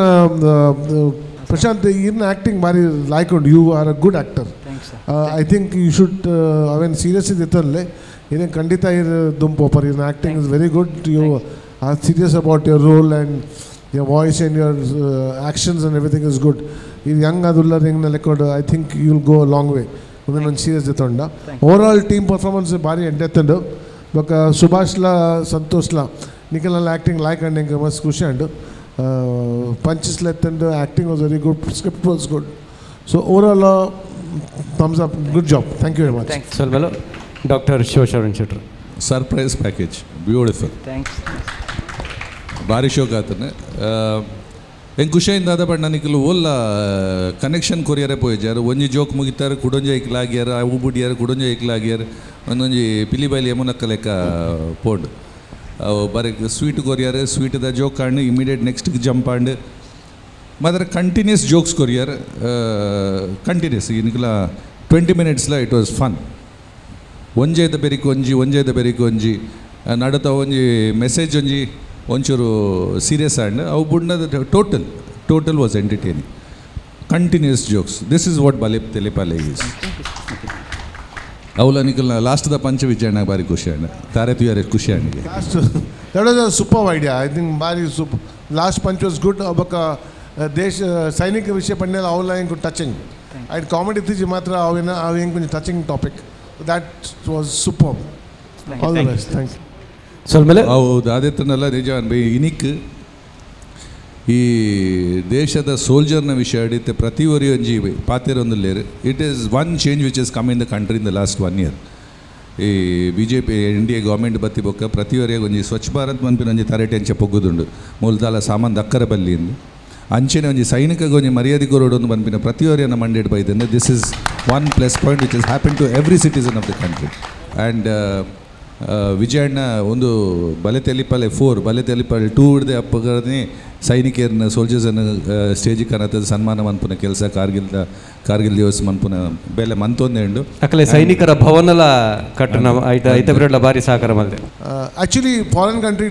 Prashant ಇರ್ನ ಆ್ಯಕ್ಟಿಂಗ್ ಭಾರಿ ಲೈಕ್ ಉಂಡು you are a good actor. I think you should ಅವೇನು ಸೀರಿಯಸ್ ಇತ್ತಲ್ಲೇ ಏನೇ ಖಂಡಿತ ಇರ್ ದುಂಪೋಪರ್ in acting is very good. You are serious about your role and your voice and your actions and everything is good. ಇದು Young ಅದುಲ್ಲ ಹಿಂಗ್ ಲೆಕ್ಕೋಡು I think you will go long way. ಒಂದೊಂದು serious ಎತ್ತೊಂಡ over ಆಲ್ team performance ಭಾರಿ ಎಡ್ಡೆತ್ತಂಡು. ಬೊಕ್ಕ ಸುಭಾಷ್ಲ ಸಂತೋಷ್ಲ ನಿಖಲ್ನ acting like ಅಂಡ್ ಎಂಕ್ ಮಸ್ತ್ ಖುಷಿ ಅಂಡು. Punches ಲೆತ್ತಂಡು acting was very good, script was good. So overall thumbs up, good job, thank you very much. ಸ್ವಲ್ಪ doctor Shivasharan Shettar. Surprise package, beautiful. Thanks. ಭಾರಿ ಶೋಕ್ ಆತನೆ ಹೆಂಗೆ ಖುಷಿಯಿಂದ ಆದ. ಬಟ್ ನನಗೆ ಓಲ್ಲ ಕನೆಕ್ಷನ್ ಕೊರಿಯರೇ ಪೋಯಿಜಾರು. ಒಂಜಿ ಜೋಕ್ ಮುಗಿತಾರೆ ಕುಡೊಂಜಿ ಐಕ್ಲಾಗ್ಯಾರ, ಅವು ಬುಡಿಯಾರ ಕುಡೊಂಜಿ ಐಕ್ಲಾಗ್ಯಾರ, ಒಂದೊಂಜಿ ಪಿಲಿ ಬೈಲಿ ಯಮುನಕ್ಕ ಲೆಕ್ಕ ಪೋಂಡು. ಅವು ಬರೀ ಸ್ವೀಟ್ ಕೊರಿಯರ್, ಸ್ವೀಟ್ದ ಜೋಕ್ ಆಂಡ್ ಇಮಿಡಿಯೇಟ್ ನೆಕ್ಸ್ಟ್ಗೆ ಜಂಪ್ ಆಂಡ್ ಮಾತ್ರ ಕಂಟಿನ್ಯೂಸ್ ಜೋಕ್ಸ್ ಕೊರಿಯರ್ ಕಂಟಿನ್ಯೂಸ್. ನಿಕಲ 20 ಮಿನಿಟ್ಸ್ಲ it was fun. ಒಂಜೇದ ಬೆರಿಕ್ ಒಂಜಿ, ಒಂಜೇದ ಬೆರಿಕ್ ಒಂಜಿ, ನಡುತ್ತ ಒಂಜಿ ಮೆಸೇಜ್ ಒಂಜಿ ಒಂಚೂರು ಸೀರಿಯಸ್ ಆ್ಯಂಡ್ ಅವು ಬುಡ್ನದ total total was entertaining. Continuous jokes. This is what Bale Telipale is. ಅವಲ ನಿಕಲ್ನ ಲಾಸ್ಟ್ದ ಪಂಚ ವಿಜಯಣ್ಣ ಭಾರಿ ಖುಷಿ ಅಣ್ಣ, ತಾರೆ ತುಯಾರೆ ಖುಷಿ ಅಣ್ಣಿಗೆ. Last that was a super idea I think. ಭಾರಿ super last punch was good. ಬೊಕ್ಕ ದೇಶ ಸೈನಿಕ ವಿಷಯ ಪಂಡ್ಯಲ ಅವಲ ಹೆಂಗೆ ಟಚಿಂಗ್ ಆ್ಯಂಡ್ ಕಾಮಿಡಿ ಇತ್ತೀಚೆ ಮಾತ್ರ ಅವೇನ ಅವು ಹೆಂಗೆ ಕೊಂಚ touching topic. That was super. All the best, thank you. ಸ್ವಲ್ಪ ಹೌದು ಆದಿತ್ಯನಲ್ಲ ನಿಜ ಇನಿಕ್ ಈ ದೇಶದ ಸೋಲ್ಜರ್ನ ವಿಷಯ ಹಿಡಿತೆ ಪ್ರತಿ ಒರಿ ಒಂಜಿ ಪಾತೆರೊಂದುಲ್ಲೇರು. It is one change which is come in the country in the last 1 year. ಈ B J P N D A government ಬತ್ತಿ ಬೊಕ್ಕ ಪ್ರತಿ ಒರಿಯಾಗ ಒಂಜಿ ಸ್ವಚ್ಛ ಭಾರತ್ ಮನ್ಪಿನ ಒಂಜಿ ತರಟೆ ಅಂಚೆ ಪೊಗ್ಗುದುಂಡು ಮೂಲದಾಲ ಸಾಮಾನು ದಕ್ಕರ ಬಲ್ಲಿಂದು ಅಂಚೆನೆ ಒಂಜಿ ಸೈನಿಕಗೆ ಒಂಜಿ ಮರ್ಯಾದೆ ಕೊರೊಡೊಂದು ಮನ್ಪಿನ ಪ್ರತಿ ಒರಿಯನ್ನ ಮಂಡೇಟ್ ಬೈದಂದೆ. This is one plus point which is happen to every citizen of the country. And Vijayanna ಒಂದು ಬಲೆ ತೆಲಿಪಾಲೆ 4 ಬಲೆ ತೆಲಿಪಾಲೆ 2 ಹಿಡ್ದೆ ಅಪ್ಪಗನೆ ಸೈನಿಕರನ್ನ ಸೋಲ್ಜರ್ಸನ್ನು ಸ್ಟೇಜಿಗೆ ಕನತದ ಸನ್ಮಾನ ಮನ್ಪುನ ಕೆಲಸ ಕಾರ್ಗಿಲ್ ದಿವಸ ಮನ್ಪುನ ಬೆಲೆ ಮಂತೊಂದೇ ಉಂಡು. ಅಕಲೆ ಸೈನಿಕರ ಭವನಲ ಕಟ್ಟಣ ಐತ ಐತ ಬಿರಡ್ಲ ಭಾರಿ ಸಹಕಾರ ಮಲ್ದೆ. ಆ್ಯಕ್ಚುಲಿ ಫಾರಿನ್ ಕಂಟ್ರಿ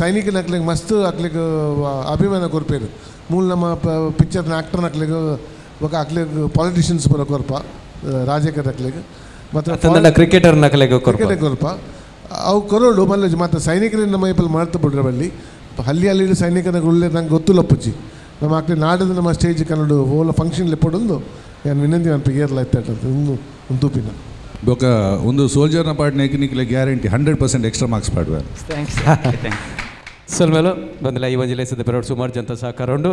ಸೈನಿಕನ ಅಕ್ಲಿಗೆ ಮಸ್ತ್ ಅಕ್ಲಿಗೆ ಅಭಿಮಾನ ಕೊರ್ಪೇರು. ಮೂಲ ನಮ್ಮ ಪಿಕ್ಚರ್ನ ಆ್ಯಕ್ಟರ್ನ ಅಕ್ಲಿಗೆ ಬೊಕ ಅಕ್ಲಿಗೆ ಪಾಲಿಟಿಷಿಯನ್ಸ್ ಬರೋ ಕೊರ್ಪ ರಾಜಕೀಯ ಅಕ್ಲಿಗೆ ಮತ್ತು ಕ್ರಿಕೆಟರ್ ನಕಲೆಗೆ ಕ್ರಿಕೆಟರ್ ಕೊರ್ಪ ಅವು ಕೊರೋಡು ಮಲ್ಲ ಮತ್ತು ಸೈನಿಕರಿಂದ ನಮ್ಮ ಐಪಲ್ ಮಾಡ್ತಾ ಬಿಡ್ರೆ ಬಲ್ಲಿ ಹಲ್ಲಿ ಅಲ್ಲಿ ಸೈನಿಕನ ಉಳ್ಳೆ ನಂಗೆ ಗೊತ್ತಿಲ್ಲ ಪುಜ್ಜಿ ನಮ್ಮ ಆಕ್ಲಿ ನಾಡದ ನಮ್ಮ ಸ್ಟೇಜ್ ಕನ್ನಡ ಹೋಲ ಫಂಕ್ಷನ್ ಲೆಪ್ಪಡೊಂದು ನಾನು ವಿನಂತಿ ಅನ್ಪ ಏರ್ಲ ಇತ್ತ ತೂಪಿನ ಬೊಕ ಒಂದು ಸೋಲ್ಜರ್ನ ಪಾರ್ಟ್ ನಿಕ್ಲೆ ಗ್ಯಾರಂಟಿ 100% ಎಕ್ಸ್ಟ್ರಾ ಮಾರ್ಕ್ಸ್ ಪಾಡುವ. Thanks. ಸಲ್ಮೇಲು ಬಂದಿಲ್ಲ ಈ ಒಂಜಿ ಲೇಸದ ಪೆರೋಡ್ ಸುಮಾರು ಜನತ ಸಹಕಾರ ಉಂಡು.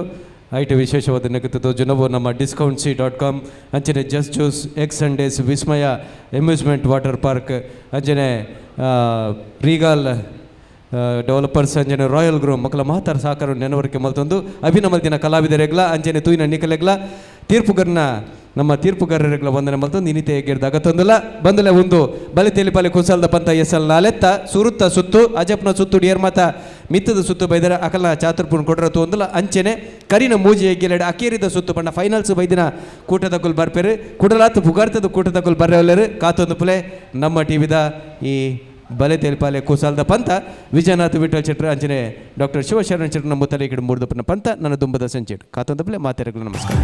IT ವಿಶೇಷವಾದ ನೆಗತದ್ದು ಜನವು ನಮ್ಮ ಡಿಸ್ಕೌಂಟ್ಸಿ.com ಅಂಚನೆ just juice egg sundaes Vismaya amusement water park ಅಂಚನೆ ರೀಗಾಲ್ ಡೆವಲಪರ್ಸ್ ಅಂಚನೆ ರಾಯಲ್ ಗ್ರೂಮ್ ಮಕ್ಕಳ ಮಹತ್ತರ ಸಹಕಾರ ನೆನವರಿಕೆ ಮಲ್ತೊಂದು ಅಭಿನಮಲ್ದಿನ ಕಲಾವಿದರೆಗ್ಲ ಅಂಚನೆ ತೂಯಿನ ನಿಕಲೆಗ್ಲ ತೀರ್ಪುಗರ್ನ ನಮ್ಮ ತೀರ್ಪುಗಾರರೆಗ್ಲ ವಂದನೆ ಮಲ್ತೊಂದು ಇನ್ನಿತೆ ಎಗ್ಗಿರ್ದ ಅಗತ್ತೊಂದುಲ್ಲ ಬಂದಲೆ ಒಂದು ಬಲೆ ತೇಲಿಪಾಲೆ ಕುಸಲ್ದ ಪಂತ ಎಸಲ್ ನಾಲೆತ್ತ ಸುರುತ್ತ ಸುತ್ತು ಅಜಪ್ನ ಸುತ್ತು ಡಿಯರ್ ಮಾತ ಮಿತ್ತದ ಸುತ್ತು ಬೈದರ ಅಕಲ್ನ ಚಾತುರ್ಪುನ್ ಕೊಡರ ತೋಂದುಲ ಅಂಚೆನೆ ಕರಿನ ಮೂಜಿ ಎಗ್ಗಿಲೆಡೆ ಅಕೇರಿದ ಸುತ್ತು ಬಣ್ಣ ಫೈನಲ್ಸ್ ಬೈದಿನ ಕೂಟದ ಕುಲ್ ಬರ್ಪೇರು ಕುಡಲಾತ್ ಪುಗಾರ್ತದ ಕೂಟದ ಕುಲ್ ಬರ್ರೆವಲ್ಲೇರು ಕಾತೊಂದು ಪುಲೆ ನಮ್ಮ ಟಿವಿದ ಈ ಬಲೆ ತೇಲಿಪಾಲೆ ಕುಸಾಲ್ದ ಪಂತ ವಿಜಯನಾಥ್ ವಿಠಲ್ ಶೆಟ್ಟರ್ ಅಂಚನೆ ಡಾಕ್ಟರ್ ಶಿವಶರಣ ಶೆಟ್ಟರ್ ನಮ್ಮ ತಲೆ ಕಡೆ ಮೂರ್ದಪ್ಪನ ಪಂತ ನನ್ನ ದುಂಬದ ಸಂಚೇಟ್ ಕಾತೊಂದು ಪುಲೆ ಮಾತೆರಗಳು ನಮಸ್ಕಾರ.